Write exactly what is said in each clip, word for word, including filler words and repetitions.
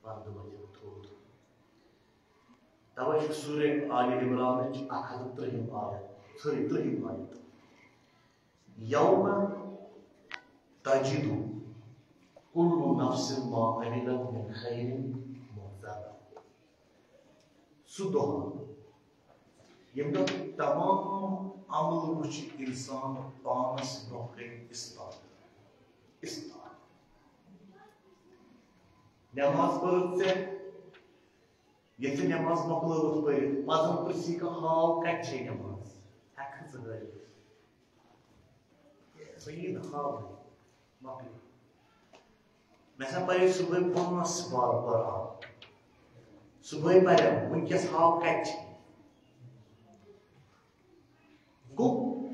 پردٕ ؤتھِتھ تھوٚد۔ توے چھُ سورہ آلِ عمرانٕچ اکھ ہتھ تہٕ ترٛہِم آیت، سوری، ترٛہِم آیت۔ یوم تجد کل نفس ما عملت من خیر محضرا۔ سُہ دۄہ، ییٚمہِ دۄہ تمام عمل وٕچھِ انسان پانس برونٛہہ کنہِ استاد، استاد۔ نماز پٔرٕتھ ژےٚ، ییٚلہِ ژےٚ نماز مۄکلٲوٕتھ پٔرِتھ، پتہٕ زن پرژھی کانٛہہ، ہاو کتہِ چھے نماز؟ ہٮ۪ککھٕ ژٕ ہٲوِتھ؟ صحیح نہٕ، ہاو نہٕ۔ مۄکلیو۔ مےٚ سا پرے صبحٲے پانٛژھ سپارٕ قرآن۔ صبحٲے پرم، وٕنکیٚس ہاو کتہِ چھِ؟ گوٚو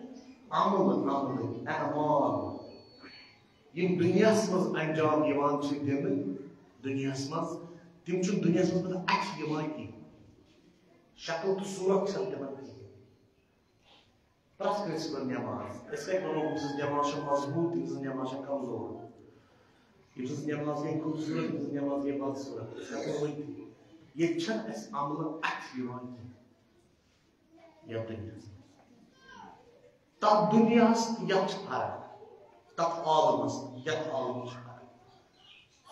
عمل، عمل، اعمال۔ یِم دُنیاہس منٛز انجام یِوان چھِ دِنہٕ، دُنیاہس منٛز، تِم چھِنہٕ دُنیاہس منٛز پتہٕ اَتھِ یِوان کِہیٖنۍ۔ شکل تہٕ صوٗرت چھَنہٕ تِمن کِہیٖنۍ۔ پرٛٮ۪تھ کٲنٛسہِ پٔر نٮ۪ماز۔ أسۍ کَتہِ وَنو، أمۍ سٕنٛز نٮ۪ماز چھےٚ مضبوٗط، أمۍ سٕنٛز نٮ۪ماز چھےٚ کمزور۔ أمۍ سٕنٛز نٮ۪ماز گٔے خوٗبصوٗرت، أمۍ سٕنٛز نٮ۪ماز گٔے بدصوٗرت۔ أسۍ ہٮ۪کو ؤنِتھ، ییٚتہِ چھَنہٕ اَسہِ عملہٕ اَتھِ یِوان کینٛہہ۔ یَتھ دُنیاہَس منٛز۔ تَتھ دُنیاہَس تہٕ یَتھ چھِ فرق۔ تَتھ عالمَس تہٕ یَتھ عالمَس چھِ فرق۔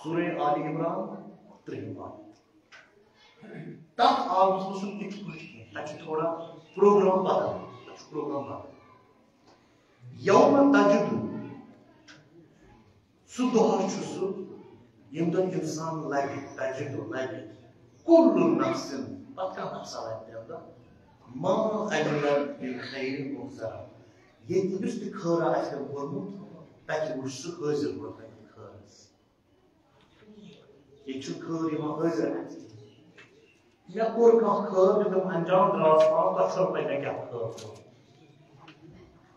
سورہ آل عمران، ترٛہِم آیت۔ تَتھ عالمَس منٛز چھُنہٕ یِتھ پٲٹھۍ کینٛہہ، تَتہِ چھُ تھوڑا پروگرام بدل، تَتہِ چھُ پروگرام بدل۔ یوم تجد، سُہ دۄہ چھُ سُہ، ییٚمہِ دۄہ اِنسان لَبہِ، تجد لَبہِ، کُلُ نفسن، پرٛٮ۪تھ کانٛہہ نفسا لَبہِ تَمہِ دۄہ، ما عملت من خیر محضرا، ییٚتہِ یُس تہِ خٲرا آسہِ تٔمۍ کوٚرمُت، تَتہِ وٕچھ سُہ حٲضِر برونٛہہ کَنہِ خٲرَس۔ ییٚتہِ چھُ خٲر یِوان حٲضِر اَتھِ۔ مےٚ کوٚر کانٛہہ خٲر، دیُتُم انجام، درٛاس پانہٕ، تۄہہِ چھو پَے مےٚ کیٛاہ خٲر کوٚر۔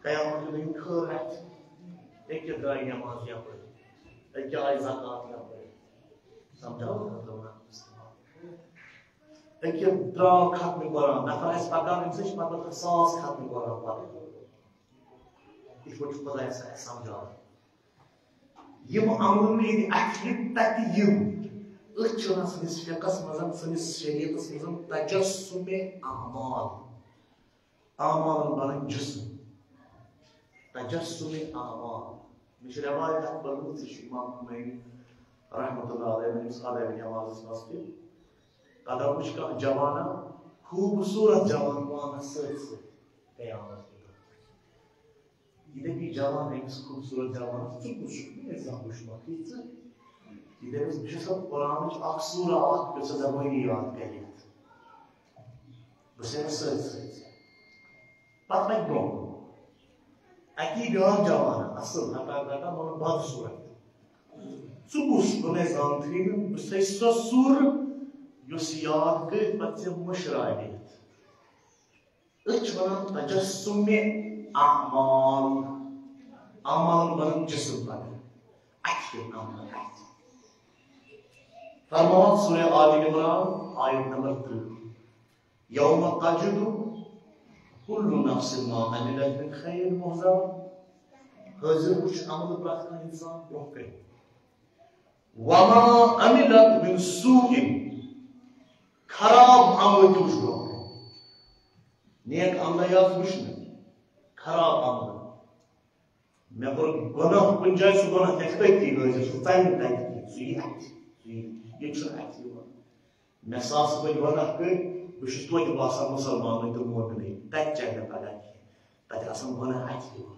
قیامت دۄہ یِن خٲر اَتھِ۔ أکیٛاہ درٛاے نٮ۪ماز یَپٲرۍ، أکیٛاہ آیہِ زکوٰۃ یَپٲرۍ۔ سمجھاو خٲطرٕ وَنان۔ أکیٛاہ درٛاو ختمِ قرآن، نفر آسہِ پَکان، أمِس نِش پَتہٕ ساس ختمِ قرآن پَرٕنۍ۔ یِتھ پٲٹھۍ چھُ خۄدایَس اَسہِ سمجھاوان۔ یِم عمل نہٕ ییٚتہِ اَتھِ یِن، تَتہِ یِم۔ أتھۍ چھِ وَنان سٲنِس فقہَس منٛز، سٲنِس شریعتَس منٛز تجسم اعمال۔ اعمالَن بَنان جسم۔ تجسم اعمال۔ مےٚ چھِ رٮ۪وایت اَکھ پٔرمٕژ، یہِ چھُ امام خمینی رحمتہ اللہ علیہ، أمِس ادب نمازَس منٛز تہِ۔ پَتہٕ وٕچھ کانٛہہ جوانا، خوٗبصوٗرت جوان پانَس سۭتۍ سۭتۍ قیامت کہِ دۄہ۔ یہِ دَپہِ جوان أمِس خوٗبصوٗرت جوانَس، "ژٕ کُس چھُکھ؟ مےٚ ٲسۍ زانٛہہ وٕچھمُتٕے ژٕ؟" یہِ دَپٮ۪س، "بہٕ چھُسَتھ قرآنٕچ اَکھ سوٗرہ اَکھ، یۄس ژےٚ زبٲنی یاد کَرِ یَتھ۔ بہٕ چھُسَے نہٕ سۭتۍ سۭتۍ ژےٚ۔" پَتہٕ پَکہِ برٛونٛہہ۔ اَتی بیٛاکھ جوان، اَصٕل، ہَٹا کَٹا، مگر بدصوٗرت۔ "ژٕ کُس چھُکھ؟ مےٚ زانتھٕے نہٕ، بہٕ چھُسَے سۄ سوٗرہ، یۄس یاد کٔرِتھ پَتہٕ ژےٚ مٔشرایہِ دِتھ۔" أسۍ چھِ وَنان تجسم اعمال۔ اعمال بَنان جسم پَتہٕ۔ اَتھِ یِن عمل اَتھِ۔ فرماوان سورہ آل عمران، آیت نمبر ترٛہ۔ یوم تجد کل نفس ما عملت من خیر محضرا۔ حٲضِر وٕچھ عمل پرٛٮ۪تھ کانٛہہ اِنسان برٛونٛہہ کَنہِ۔ وما عملت من سوء، خراب عمل تہِ وٕچھ برونٛہہ کَنہِ۔ نیک عملہ یٲژ وٕچھ نہٕ، خراب عمل۔ مےٚ کوٚر گۄناہ کُنہِ جایہِ، سُہ گۄناہ تَتہِ تٔتی حٲضِر، سُہ ژَلہِ نہٕ تَتہِ کینٛہہ، سُہ یی اَتھِ، سُہ یی، ییٚتہِ چھُنہٕ اَتھِ یِوان۔ مےٚ ساس بٔدۍ گۄناہ کٔرۍ، بہٕ چھُس توتہِ باسان مُسلمانٕے تہٕ مومنٕے، تَتہِ چَلہِ نہٕ پَگاہ کینٛہہ، تَتہِ آسَن گۄناہ اَتھِ یِوان۔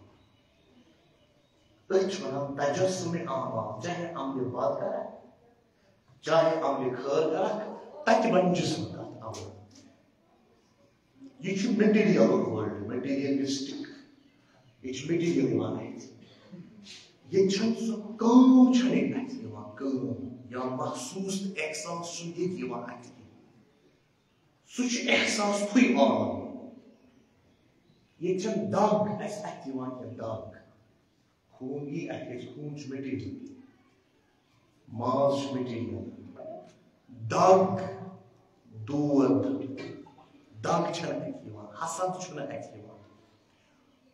أتھۍ چھِ وَنان تجسم اعمال، چاہے عملِ بد کرکھ، چاہے عملِ خٲر کرکھ، تَتہِ بَنہِ جسم تَتھ عملَس۔ یہِ چھُ material world، materialistic۔ یہِ چھُ material یِوان اَتھِ۔ ییٚتہِ چھَنہٕ سۄ کٲم چھَنہٕ ییٚتہِ اَتھِ یِوان، کٲم یا محسوٗس تہٕ احساس چھُنہٕ ییٚتہِ یِوان اَتھِ کینٛہہ۔ سُہ چھُ احساس تھُے عالم۔ ییٚتہِ چھَنہٕ دَگ اَسہِ اَتھِ یِوان کینٛہہ، دَگ۔ خوٗن یی اَتھِ، خوٗن چھُ material، ماز چھُ material، دَگ، دود، دَگ چھَنہٕ اَتھِ یِوان، حسد چھُنہٕ اَتھِ یِوان۔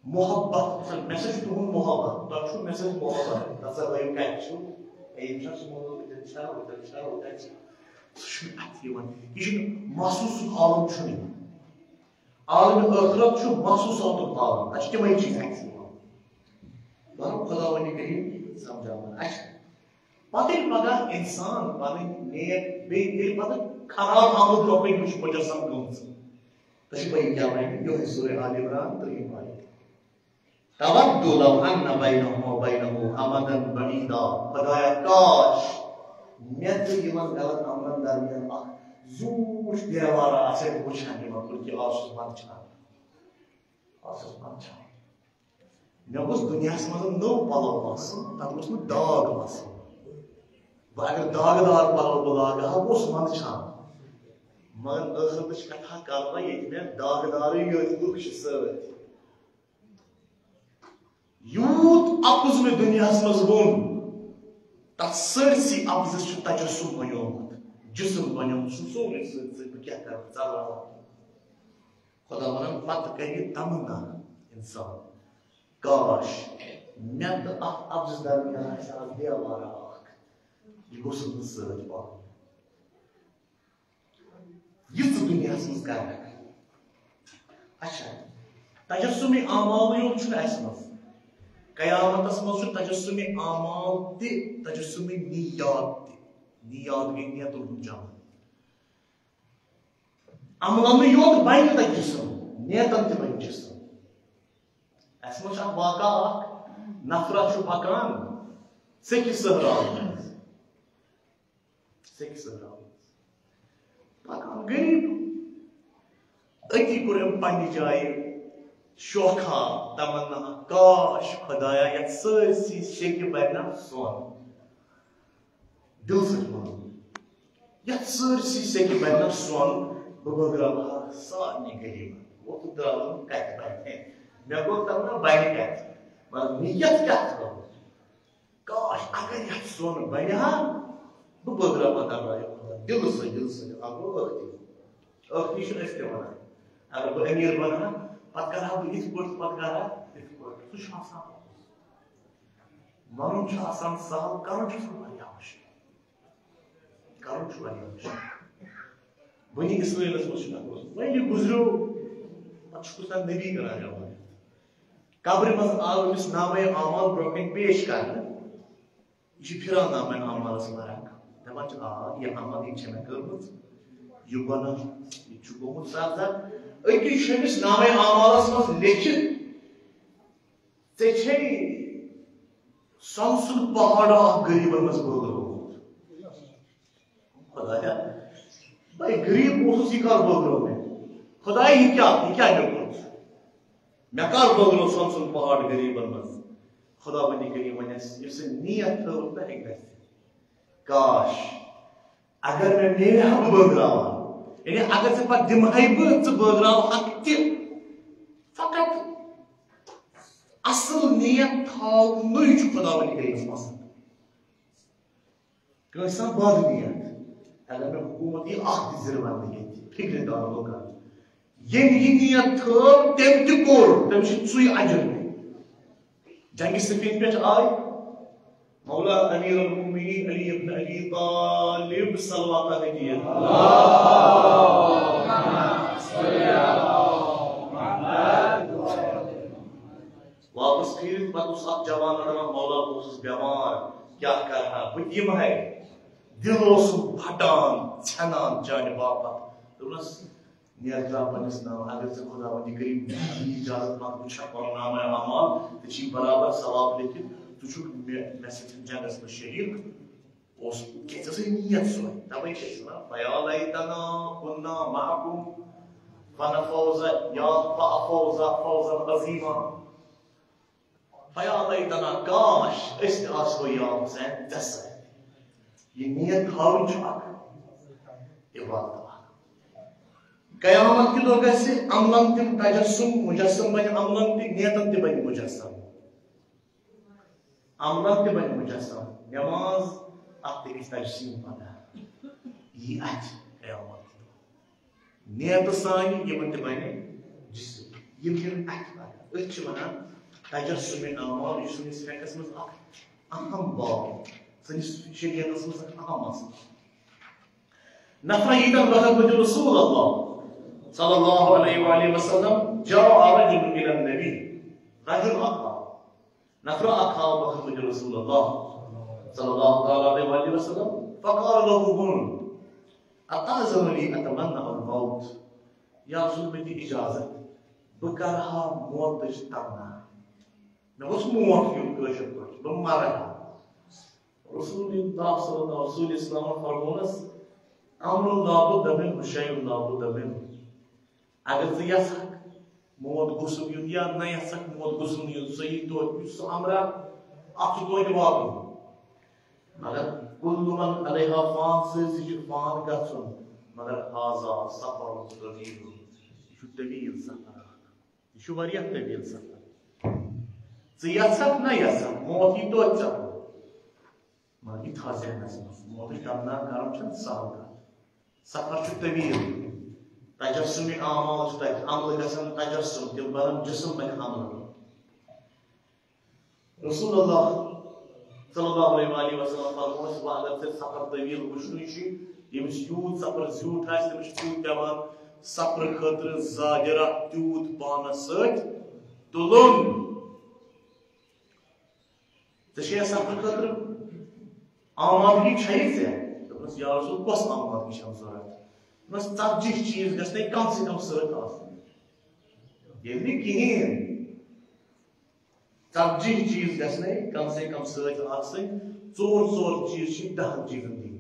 محبت، مےٚ سۭتۍ چھُ تُہُنٛد محبت، تۄہہِ چھُو مےٚ سۭتۍ محبت، تَتھ سا ؤنِو کَتہِ چھُو؟ اے، یِم چھا سُہ مطلب، اَتٮ۪ن چھا، اَتٮ۪ن چھا، اَتٮ۪ن چھا؟ سُہ چھُنہٕ اَتھِ یِوان۔ یہِ چھُنہٕ محسوٗسُک عالم چھُنہٕ یِوان۔ عالم ٲخرت چھُ محسوٗساتُک عالم۔ اَتہِ چھِ تِمَے چیٖز اَتھِ یِوان۔ مگر خۄداوندِ کٔرِم سَمجھاوان۔ اَسہِ پَتہٕ ییٚلہِ پَگاہ اِنسان پَنٕنۍ نیک، بیٚیہِ ییٚلہِ پَتہٕ خراب عمل برونٛہہ کَنہِ وٕچھِ مُجسم گٔمٕژ، تۄہہِ چھُ پَیی کیٛاہ وَنہِ؟ یِہوٚے سورہ آل عمران، ترٛیٚیِم آیت۔ تود لو ان بینہم و بینہ امدا بعیدا۔ خدایا، کاش مےٚ تہٕ یِمن غلط عملن درمیان اکھ زیوٗٹھ دیوار آسہِ، بہٕ وٕچھِ ہا یِمن کُن کہِ آز چھُس منٛدچھان۔ آز چھُس منٛدچھان۔ مےٚ گوٚژھ دُنیاہس منٛز نوٚو پلو آسُن، تتھ گوٚژھ نہٕ داغ آسُن۔ بہٕ اگر داغہٕ دار پلو بہٕ لاگہٕ ہا، بہٕ اوسُس منٛدچھان۔ مگر ٲخرتٕچ کتھا کرٕ بہٕ، ییٚتہِ مےٚ داغہٕ دارٕے یٲتۍ لُکھ چھِ سۭتۍ۔ یوٗت اپُز مےٚ دُنیاہس منٛز ووٚن، تتھ سٲرسٕے اپزس چھُ تجسم بنیومُت، جسم بنیومُت، سُہ سورُے سۭتۍ سۭتۍ، بہٕ کیٛاہ کرٕ، ژلراوان۔ خۄدا ونان، پتہٕ کرِ یہِ تمنا انسان، کاش مےٚ تہٕ اتھ اپزس درمیان آسہِ ہا اکھ دیوارا اکھ، یہِ گوٚژھ نہٕ سۭتۍ پاوُن۔ یہِ ژٕ دُنیاہس منٛز کرکھ۔ اچھا، تجسم اعمالٕے یوت چھُنہٕ اسہِ منٛز۔ قیامتس منٛز چھُ تجسم اعمال تہِ، تجسم نیات تہِ۔ نیات گٔے نیتن ہُنٛد جمع۔ عملنٕے یوت بنہِ نہٕ جسم، نیتن تہِ بنہِ جسم۔ اسہِ منٛز چھُ اکھ واقعہ، اکھ نفرا چھُ پکان ژٔکِس صحراہس منٛز۔ سیٚکہِ سۭتۍ آو۔ پکان غریب۔ أتی کوٚر أمۍ پننہِ جایہِ شوخا تمنا، کاش خدایا، یتھ سٲرسٕے سیٚکہِ بنہِ نا سۄن۔ دِلہٕ سۭتۍ ووٚنُن، یتھ سٲرسٕے سیٚکہِ بنہِ نا سۄن، بہٕ بٲگراوٕ ہا سارنٕے غریبن۔ وۄتھُن درٛاو نہٕ کتہِ بنہِ۔ مےٚ کوٚر تمنا بنہِ کتہِ، مگر نیت کیٛاہ تھٲوٕس؟ کاش، اگر یتھ سۄن بنہِ ہا، بہٕ بٲگراوٕ ہا دربارِ خۄدا۔ دِلہٕ سۭتۍ، دِلہٕ سۭتۍ، اکھ گوٚو ٲختی۔ ٲختی چھِنہٕ أسۍ تہِ ونان۔ اگر بہٕ أمیٖر بنہٕ ہا، پتہٕ کرٕ ہا بہٕ یِتھ پٲٹھۍ، پتہٕ کرٕ ہا تِتھ پٲٹھۍ۔ سُہ چھُ آسان۔ ونُن چھُ آسان سہل، کرُن چھُ آسان واریاہ مُشکل۔ کرُن چھُ واریاہ مُشکل۔ بنی اسرائیلس منٛز چھُ نہٕ اوسمُت۔ وۄنۍ یہِ گُزریو، پتہٕ چھُ کُنہِ ساتہٕ نبی کران رٮ۪وایت۔ قبرِ منٛز آو أمِس نامہ اعمال برونٛہہ کنہِ پیش کرنہٕ۔ یہِ چھُ پھران نامہ اعمالس ورق۔ دپان چھُ، آ، یہِ عمل، یہِ چھےٚ مےٚ کٔرمٕژ، یہِ گۄناہ، یہِ چھُ گوٚمُت زر زر۔ أتی چھُ أمِس نامہ اعمالس منٛز لیکھِتھ، ژےٚ چھے سۄنہٕ سُنٛد پہاڑ اکھ غریبن منٛز بٲگرومُت۔ خدایا، بے غریب اوسُس، یہِ کر بٲگرو مےٚ؟ خدایا، یہِ کیٛاہ، یہِ کیٛاہ مےٚ کوٚر؟ مےٚ کر بٲگرو سۄنہٕ سُنٛد پہاڑ غریبن منٛز؟ خداوندِ کریٖم ونیس، یُس ژےٚ نیت تھٲوٕتھ نہ، ہیٚکہِ گژھِتھ۔ کاش، اگر مےٚ میلہِ ہا، بہٕ بٲگراوٕ ہا۔ یعنی اگر ژےٚ پتہٕ دِمہٕ ہاے بہٕ، ژٕ بٲگراوٕ ہکھ تہِ۔ فقط اصل نیت تھاونُے چھُ خداوندِ کریٖمس پسند۔ کٲنٛسہِ آسان بد نیت، اگر مےٚ حکوٗمت یی اکھ تہِ زِرٕ وننہٕ ییٚتہِ، فِکرِ دار لُکن۔ ییٚمۍ یہِ نیت تھٲو، تٔمۍ تہِ کوٚر، تٔمِس چھِ ژُے اجر۔ جنگِ صفین پٮ۪ٹھ آے مولا امیر المومنین علی ابن ابی طالب صلوات علیہ۔ واپس پھیٖرِتھ پتہٕ اوس اکھ جوان دپان، مولا، بہٕ اوسُس بٮ۪مار، کیٛاہ کرٕ ہا، بہٕ تہِ یِمہٕ ہا۔ دِل اوسُم پھٹان، ژھٮ۪نان چانہِ باپتھ۔ دوٚپنس، نیر درٛاو پننِس ناوٕ، اگر ژےٚ خداوندِ کریٖم دِیہِ اجازت، پتہٕ وٕچھکھ پنُن نامہ اعمال، ژےٚ چھی برابر ثواب لیکھِتھ، ژٕ چھُکھ مےٚ، مےٚ سۭتۍ جنگس منٛز شریٖک۔ اوس کیٛاہ ژےٚ سۭتۍ نیت سۄے؟ تَوَے چھِ أسۍ وَنان، فَيَا لَيْتَنَا كُنَّا مَعَكُمْ فَنَفُوزَ يَا فَأَفُوزَ فَوْزًا عَظِيمًا۔ فَيَا لَيْتَنَا، کاش أسۍ تہِ آسہو یا حسین ژےٚ سۭتۍ۔ یہِ نیت تھاوٕنۍ چھُ اکھ عبادت اکھ۔ قیامت کہِ دۄہ گژھِ عملن تہِ تجسم، مجسم بنہِ عملن تہِ، نیتن تہِ بنہِ مجسم۔ عملن تہِ بنہِ مجسم۔ نماز، اتھ تہِ گژھِ تجسیم پگاہ۔ یی اتھِ قیامت۔ نیتہٕ سانہِ یِمن تہِ بنہِ جسم۔ یِم یِن اتھِ پگاہ۔ أتھۍ چھِ ونان تجسم اعمال۔ یہِ چھُ سٲنِس فقہس منٛز اکھ اہم باب، سٲنِس شریعتس منٛز اکھ اہم مسلہٕ۔ نفرہ ییٖتٮ۪ن وقت وجہ رسول اللہ صلی اللہ علیہ وآلہ وسلم، جاء رجل إلى النبي، رجل اکھ آو، نفرہ اکھ آو وقت وجہ رسول اللہ صلی اللہ تعالیٰ علیہ وآلہ وسلم، فقال له بن أتأذن لي أتمنى الموت، یا رسول، مےٚ دِ اجازت، بہٕ کرٕ ہا موتٕچ تمنا، مےٚ گوٚژھ موت یُن کٲشِر پٲٹھۍ، بہٕ مرٕ ہا۔ رسول اللہ صلی اللہ، رسول اسلام فرمونس، امر لا بد منه شيء لا بد منه۔ اگر ژٕ یژھکھ موت گوٚژھُم یُن یا نہ یژھکھ موت گوٚژھُم نہٕ یُن، صحیح طور یُس سُہ امرا، اتھ چھُ توتہِ واتُن۔ مگر کل من علیہا فان، سٲرسٕے چھُ فان گژھُن، مگر هذا سفر طویل، یہِ چھُ طویل سفر اکھ۔ یہِ چھُ واریاہ طویل سفر۔ ژٕ یژھکھ نہ یژھکھ، موت یی توتہِ ژےٚ کُن۔ مگر یہِ تھاو ذہنس منٛز، موتٕچ تمنا کرُن چھُنہٕ سہل کتھ۔ سفر چھُ طویل۔ تجسم اعمال چھُ تتہِ، عملہٕ گژھن تجسم، تِم بنن جسم بنہِ عملہٕ۔ رسول اللہ صلی اللہ علیہ وآلہ وسلم فرموس، وۄنۍ اگر ژےٚ سفر طویل وٕچھنُے چھُے، ییٚمِس یوٗت سفر زیوٗٹھ آسہِ، تٔمِس چھُ تیوٗت پٮ۪وان سفرٕ خٲطرٕ زاگرہ تیوٗت پانس سۭتۍ تُلُن۔ ژےٚ چھےٚ سفرٕ خٲطرٕ آمادگی چھےٚ ژےٚ؟ دوٚپنس، یا رسول، کۄس آمادگی چھم ضروٗرت؟ دوٚپنس، ژتجی چیٖز گژھِ نَے کم سے کم سۭتۍ آسٕنۍ۔ ییٚلہِ نہٕ کِہیٖنۍ، ژتجی چیٖز گژھِ نَے کم سے کم سۭتۍ آسٕنۍ۔ ژور ژور چیٖز چھِ دَہَن چیٖزن دِنۍ۔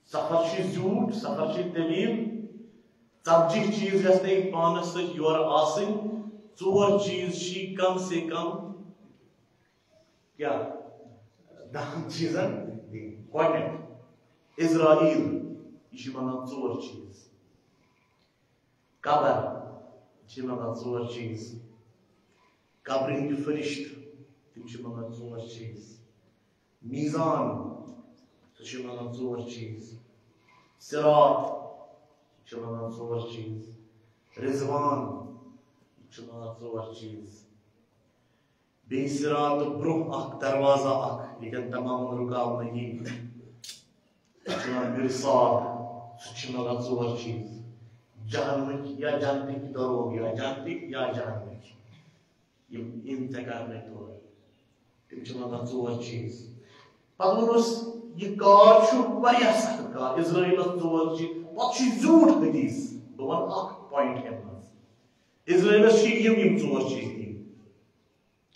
سفر چھُ زیوٗٹھ، سفر چھُ طویل، ژتجی چیٖز گژھِ نَے پانس سۭتۍ یورٕ آسٕنۍ۔ ژور چیٖز چھِ کم سے کم کیٛاہ؟ دَہَن چیٖزن دِنۍ۔ گۄڈٕنیتھ، عزرائیل، یہِ چھُ وَنان ژور چیٖز۔ قبر چھِ منٛگان ژور چیٖز۔ قبرِ ہٕنٛدۍ فرشتہٕ، تِم چھِ منٛگان ژور چیٖز۔ میٖزان، سُہ چھُ منٛگان ژور چیٖز۔ صراط چھُ منٛگان ژور چیٖز۔ رضوان چھُ منٛگان ژور چیٖز۔ بیٚیہِ صراط برٛونٛہہ اکھ دروازہ اکھ، ییٚتٮ۪ن تمام رُکاونہٕ یی۔ چھُ وَنان مرصاد، سُہ چھُ مگر ژور چیٖز۔ جہنمٕکۍ یا جنتٕکۍ دروگ یا جنتٕکۍ یا جہنمٕکۍ۔ یِم، یِم ژےٚ کرنٕکۍ تورٕ۔ تِم چھِ مگر ژور چیٖز۔ پتہٕ ووٚنُس، یہِ کار چھُ واریاہ سخت کار، عزرائیلس ژور چیٖز۔ پتہٕ چھُ زیوٗٹھ حدیث۔ بہٕ وَنہٕ اکھ point اَمہِ منٛز۔ عزرائیلس چھِ یِم، یِم ژور چیٖز دِنۍ۔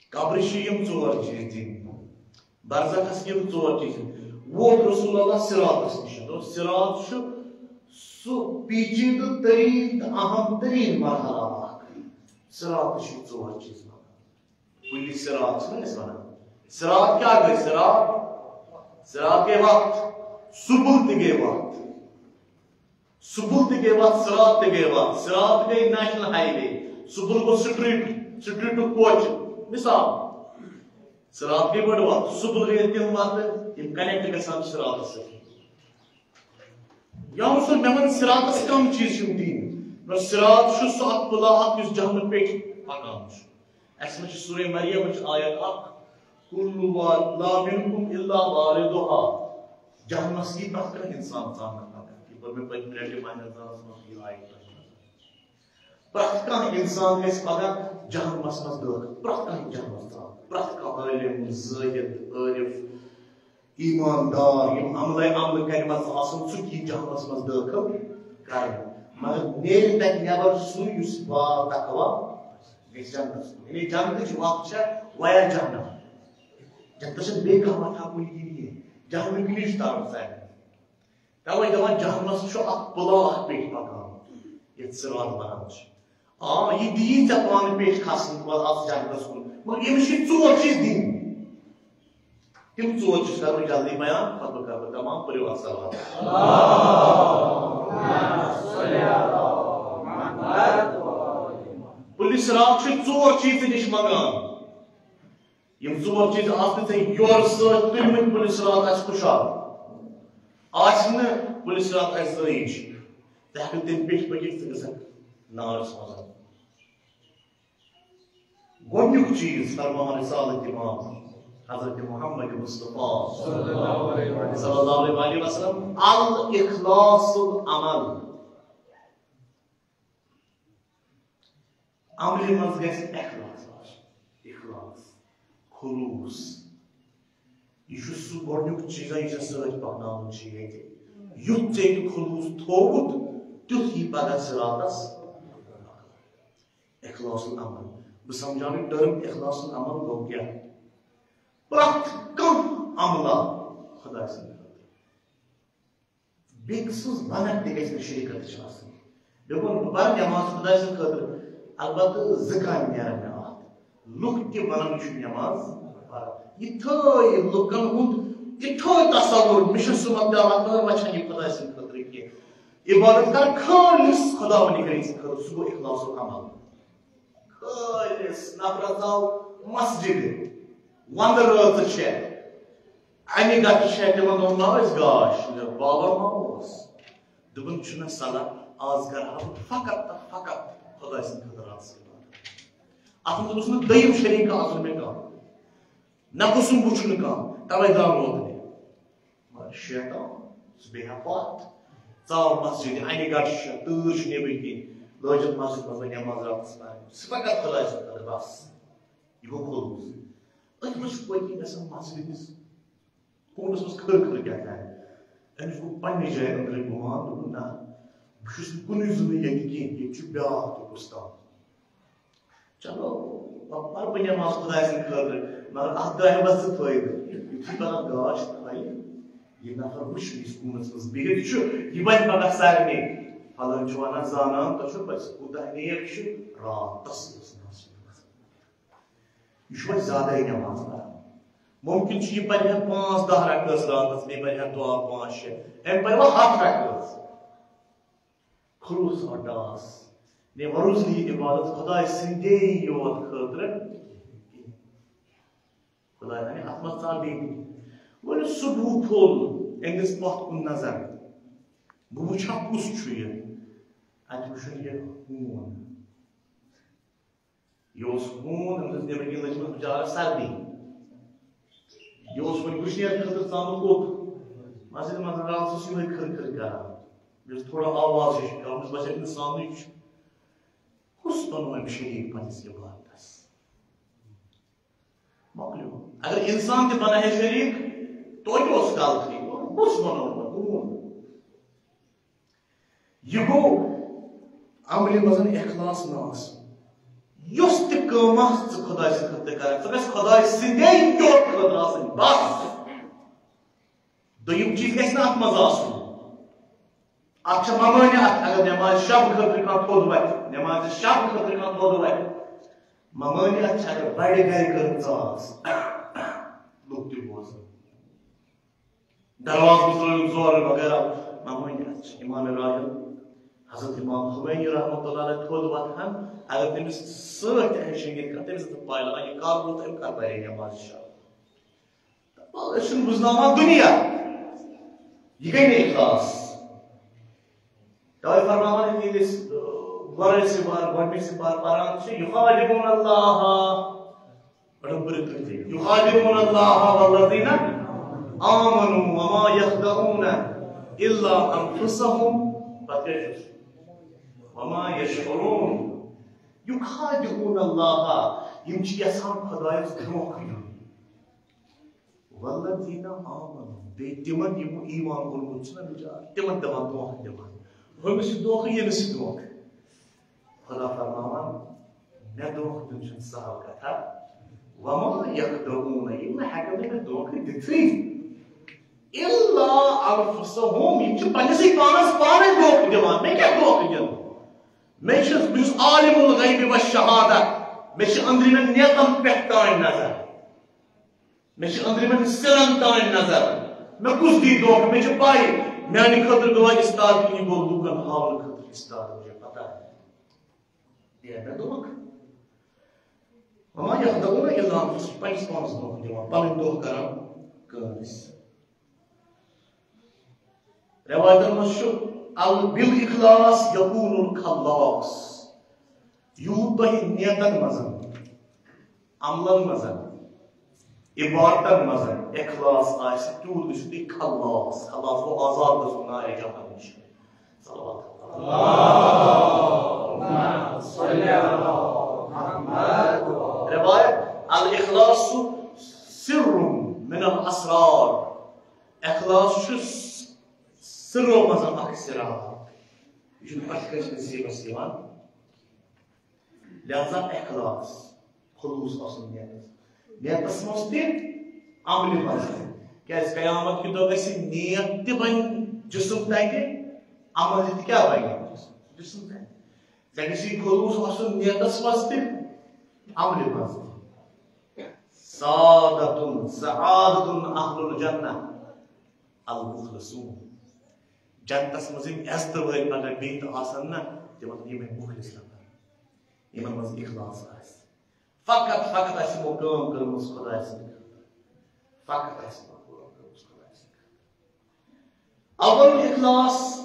قبرِ چھِ یِم ژور چیٖز دِنۍ، برزخس یِم ژور چیٖز دِنۍ۔ ووت رسول اللہ صراطس نِش۔ دوٚپ، صراط چھُ سُہ پیچیدٕ تریٖن تہٕ اہم تریٖن مرحلہ اکھ۔ صراطس چھِ ژور چیٖز وَنان۔ پُلہِ صراط چھِنہ أسۍ وَنان۔ صراط کیٛاہ گٔے؟ صراط، صراط گٔے وَتھ، سُبُل تہِ گٔے وَتھ۔ سُبُل تہِ گٔے وَتھ، صراط تہِ گٔے وَتھ۔ صراط گٔے national highway، سُبُل گوٚو street، streetُک کوچہِ۔ مثال، صراط گٔے بٔڑ وَتھ، سُبُل گٔے تِم وَتہٕ یِم connect گژھان چھِ صراطس سۭتۍ۔ یا وٕچھو، مےٚ وَن صراطس کَم چیٖز چھِ یِم دِنۍ۔ مگر صراط چھُ سُہ اکھ پُلا اکھ یُس جہنم پیٚٹھۍ پَکان چھُ۔ اَسہِ منٛز چھِ سورہ مریمٕچ آیت اکھ، کل وا-، لا منکم الا واردها۔ جہنمس یی پرٛٮ۪تھ کانٛہہ انسان ژاننہٕ پگاہ۔ یہِ پٔر مےٚ پٔتمہِ لٹہِ ماہِ رمضانس منٛز یہِ آیت تۄہہِ۔ پرٛٮ۪تھ کانٛہہ انسان گژھِ پگاہ جہنمس منٛز دٲخل۔ پرٛٮ۪تھ کانٛہہ جہنمس ژاو۔ پرٛٮ۪تھ کانٛہہ عٲلِم، زٲہد، عٲرف، ایماندار، یِم عملے عملہٕ کرِمژٕ آسن، سُہ تہِ یی جہنمس منٛز دٲخل کرنہٕ۔ مگر نیرِ تتہِ نٮ۪بر سُے یُس با تقوی گژھِ جنتس کُن۔ یعنی جنتٕچ وتھ چھےٚ ویا جہنم۔ جنتس چھنہٕ بیٚیہِ کانٛہہ وتھا کُنہِ کِنۍ کِہیٖنۍ۔ جہنمہٕ کِنی چھُ ترُن سارنٕے۔ توے دپان جہنمس چھُ اکھ پُلاو اکھ پیٚٹھۍ پکان، یتھ صراط ونان چھِ۔ آ، یہِ دِیی ژےٚ پانہٕ پیٚٹھۍ کھسنہٕ، پتہٕ آس جنتس کُن۔ مگر ییٚمِس چھِ ژور چیٖز دِنۍ۔ تِم ژور چیٖز کرو جلدی بیان، پتہٕ کرو تمام، پٔرِو اکھ صلوات۔ پُلہِ صراط چھِ ژور چیٖز ژےٚ نِش منگان۔ یِم ژور چیٖز آسنہٕ ژےٚ یورٕ سۭتۍ تُلمٕتۍ، پُلہِ صراط آسہِ کُشاد، آسہِ نہٕ پُلہِ صراط آسہِ زٲیِج، ژٕ ہٮ۪کھ نہٕ تَمہِ پیٚٹھۍ پٔکِتھ، ژٕ گژھکھ نارس منٛز۔ گۄڈٕنیُک چیٖز فرماوان رسالت امام، حضرت محمد مصطفیٰ صلی اللہ علیہ وسلم، الاخلاص العمل۔ عملہِ منٛز گژھِ اخلاص آسُن۔ اخلاص، خلوص، یہِ چھُ سُہ گۄڈٕنیُک چیٖزا یُس اَسہِ سۭتۍ پَکناوُن چھُ ییٚتہِ۔ یُتھ ژےٚ یہِ خلوص تھووُتھ، تیُتھ یی پگاہ صراطس۔ اخلاص العمل۔ بہٕ سمجھاوٕ یہِ ٹرم اخلاص العمل گوٚو کیٛاہ؟ پرٛٮ۪تھ کانٛہہ عملہ خۄداے سٕنٛدِ خٲطرٕ۔ بیٚکہِ سٕنٛز منت تہِ گژھِ نہٕ شریٖکتٕچ آسٕنۍ۔ بیٚیہِ ووٚن، بہٕ پرٕ نٮ۪ماز خۄداے سٕنٛدِ خٲطرٕ، البتہٕ زٕ کامہِ نیرن مےٚ اَتھ۔ لُکھ تہِ وَنن، یہِ چھُ نٮ۪ماز پران۔ یہِ تھٲے لُکن ہُنٛد، یہِ تھٲے تصور، مےٚ چھُ سُہ مۄکلیو اَتھ منٛز وَچھان یہِ خۄداے سٕنٛدِ خٲطرٕ کینٛہہ۔ عبادت کر خٲلِص خۄداوندِ کریم سٕنٛدِ خٲطرٕ، سُہ گوٚو اخلاص العمل۔ خٲلِص نفرس آو مسجدِ وندٕ رٲژٕ چھےٚ، اَمہِ گٹہٕ چھےٚ، تِمن دوٚپُن، "نا، أسۍ گاش نہٕ، بابا ما اوس؟" دوٚپُن، "چھُنہٕ صلاح، آز کرٕ ہا بہٕ فقط تہٕ فقط خۄداے سٕنٛدِ خٲطرٕ راتس عبادت۔" اتھ منٛز اوس نہٕ دوٚیِم شریٖک اژُن مےٚ کانٛہہ، نہ گوٚژھُم وُچھُن کانٛہہ، توے درٛاو روتلہِ۔ مگر شیطان، سُہ بیٚیہِ ہا پتھ، ژاو مسجدِ، اَمہِ گٹہٕ چھےٚ، تۭر چھِ نیٚبٕرۍ کِنۍ، لٲجِن مسجد منٛز وۄنۍ نٮ۪ماز راتس پرٕنۍ۔ سُہ پکان خۄداے سُنٛد خٲطرٕ، بس، یہِ گوٚو خلوص۔ أتھۍ منٛز چھُ پٔتۍ کِنۍ گژھان مسجدِ ہٕنٛدِس کوٗنس منٛز کھٔر کھٔر کیٛاہ تام۔ أمِس گوٚو پننہِ جایہِ أنٛدرٕ گُمان، دوٚپُن، "نہ، بہٕ چھُس نہٕ کُنُے زوٚنٕے ییٚتہِ کینٛہہ، ییٚتہِ چھُ بیٛاکھ تہِ کُس تام۔" چلو، وۄنۍ پرٕ بہٕ نٮ۪ماز خۄداے سٕنٛدِ خٲطرٕ، مگر اتھ درٛاے مےٚ زٕ فٲیدٕ۔ یُتھُے پتہٕ اتھ گاش تھایہِ، یہِ نفر وٕچھ، یُس کوٗنس منٛز بِہِتھ چھُ، یہِ ونہِ پگاہ سارنٕے، "فلٲنۍ چھُ ونان زانان، تۄہہِ چھُو پتہ سُہ کوٗتاہ نیک چھُ، راتس اوس مسجد منٛز۔ یہِ چھُ وۄنۍ زیادَے نٮ۪ماز پران۔" مُمکِن چھُ، یہِ پرِ ہا پانٛژھ دَہ رکٲژ راتس، بیٚیہِ پرِ ہا دُعا پانٛژھ شےٚ، أمۍ پرِ وۄنۍ ہَتھ رکٲژ۔ خلوص اور ٹاس۔ نے وروز یہِ عبادت خۄداے سٕنٛدے یوت خٲطرٕ۔ خۄداے ونہِ، اتھ منٛز ژاو بیٚیہِ تہِ۔ ؤلِو صبحُک پھوٚل، أمِس پتھ کُن نظر۔ بہٕ وٕچھٕ ہا کُس چھُ یہِ۔ اتہِ وٕچھُن یہِ ہوٗن۔ یہِ اوس ہوٗن، أمِس ٲس نیٚبرۍ کِنۍ لٔجمٕژ بِچارَس سردی۔ یہِ اوس وۄنۍ وٕشنیر خٲطرٕ ژامُت کوٚت؟ مسجد منٛز راتَس اوس یِہوٚے کھٕر کھٕر کران۔ بیٚیہِ اوس تھوڑا آواز ہِش کران، بہٕ چھُس باسان اِنسانٕے چھُ۔ کُس بنوو أمۍ شریٖک پنٛنِس عبادتَس؟ مۄکلیو۔ اگر اِنسان تہِ بناوِ ہے شریٖک، توتہِ اوس غلطی۔ کُس بنوو وۄنۍ؟ ہوٗن۔ یہِ گوٚو عملہِ منٛز اخلاص نہٕ آسُن۔ یۄس تہِ کٲم آسہِ ژٕ خۄداے سٕنٛدِ خٲطرٕ کران، ژٕ گژھِ خۄداے سٕنٛدے یوت خٲطرٕ آسٕنۍ، بس۔ دوٚیِم چیٖز گژھِ نہٕ اتھ منٛز آسُن۔ اتھ چھےٚ ممٲنِیت، اگر نمازِ شب خٲطرٕ کانٛہہ تھوٚد وتھِ، نمازِ شب خٲطرٕ کانٛہہ تھوٚد وتھِ، ممٲنِیت چھےٚ، اگر بڑِ گرِ کٔر ژاس، لُکھ تہِ بوزن۔ دروازٕ ترٲیِو زورٕ وغیرہ، ممٲنِیت چھِ۔ امام راحل حضرت امام خمینی رحمۃ اللہ علیہ تھوٚد وۄتھان، اگر تٔمِس سۭتۍ تہِ آسہِ شٔنگِتھ کانٛہہ، تٔمِس ٲس نہٕ پَے لگان، یہِ کر ووت، أمۍ کر پَرے نٮ۪مازِ شب۔ تہٕ أسۍ چھِنہٕ بُزناوان دُنیا، یہِ گٔے نہٕ اخلاص۔ توے فرماوان ییٚلہِ أسۍ، ٲ، گۄڈے سِوار، گۄڈٕنِچ سِوار پَران چھِ، یُخادِعوٗنَ اللَّهَ، بڑٕ بُرٕ کٲٹھۍ۔ یُخادِعوٗنَ اللَّهَ وَالَّذِينَ آمَنُوا وَمَا يَخْدَعُونَ إِلَّا أَنفُسَهُمْ۔ پتہٕ کیٛاہ چھُس؟ وَمَا يَشْعُرُونَ۔ یُخادِعوٗنَ اللَّهَ، یِم چھِ یَژھان خۄدایَس دھوکہٕ دیُن۔ وَالَّذِينَ آمَنُوا، بیٚیہِ تِمن یِمو ایمان اوٚنمُت چھُنہ بِچار، تِمن دِوان دھوکہٕ دِوان۔ ہُمِس چھُ دھوکہٕ، ییٚمِس چھُ دھوکہٕ۔ خدا فرماوان، مےٚ دھوکہٕ دیُن چھُنہٕ سہل کتھا۔ وَمَا يَخْدَعُونَ، یِم نہٕ ہٮ۪کن نہٕ مےٚ دھوکہٕ دِتھٕے۔ إِلَّا أَنفُسَهُمْ، یِم چھِ پننِسٕے پانس پانے دھوکہٕ دِوان۔ مےٚ کیٛاہ دھوکہٕ دِنہٕ؟ مےٚ چھُ، بہٕ چھُس عالم الغیب والشہادہ، مےٚ چھِ أنٛدرِمٮ۪ن نیتن پٮ۪ٹھ تام نظر۔ مےٚ چھِ أنٛدرِمٮ۪ن سِرن تام نظر۔ مےٚ کُس دی دھوکہٕ؟ مےٚ چھِ پَے، میٛانہِ خٲطرٕ گوٚوا اِستاد کِنہٕ یہِ گوٚو لوٗکن ہاونہٕ خٲطرٕ اِستاد، مےٚ چھےٚ پَتہ۔ دِیا مےٚ دھوکہٕ؟ وَمَا يَخْدَعُونَ إِلَّا أَنفُسَهُمْ، پنٛنِس پانَس دھوکہٕ دِوان، پَنٕنۍ دھوکہٕ کَران کٲنٛسہِ۔ رٮ۪وایتَن منٛز چھُ، ال-، بالإخلاص يكون الخلاص، یوٗت تۄہہِ نیتَن منٛز، عملن منٛز، عبارتن منٛز اخلاص آسہِ، تیوٗت گٔژھِو تُہۍ خلاص۔ خلاص گوٚو آزاد گژھُن نارِ جہنم نِش۔ صلوات۔ روایت، الاخلاص سر من الاسرار۔ اخلاص چھُ سرو منٛز اکھ سرا۔ یہِ چھُنہٕ پرٛٮ۪تھ کٲنٛسہِ نصیٖبس یِوان۔ لہذا اخلاص، خلوص آسُن نیتس، نیتس منٛز تہِ، عملہِ منٛز تہِ۔ کیازِ قیامت کہِ دۄہ گژھِ نیت تہِ بنہِ جسم تتہِ، عمل تہِ کیٛاہ بنہِ؟ جسم تتہِ۔ ژےٚ گژھی خلوص آسُن نیتس منٛز تہِ، عملہِ منٛز تہِ۔ سعادتن، سعادتن اہل الجنہ المخلصون۔ جنتس منٛز یِم عزتہٕ وٲلۍ پگاہ بیٚیہِ تہِ آسن نہ، تِمن یِمے مخلص نفر، یِمن منٛز اخلاص آسہِ۔ فقط، فقط آسہِ یِمو کٲم کٔرمٕژ خۄداے سٕنٛدِ خٲطرٕ۔ فقط آسہِ یِمو کٲم کٔرمٕژ خۄداے سٕنٛدِ خٲطرٕ۔ اول الاخلاص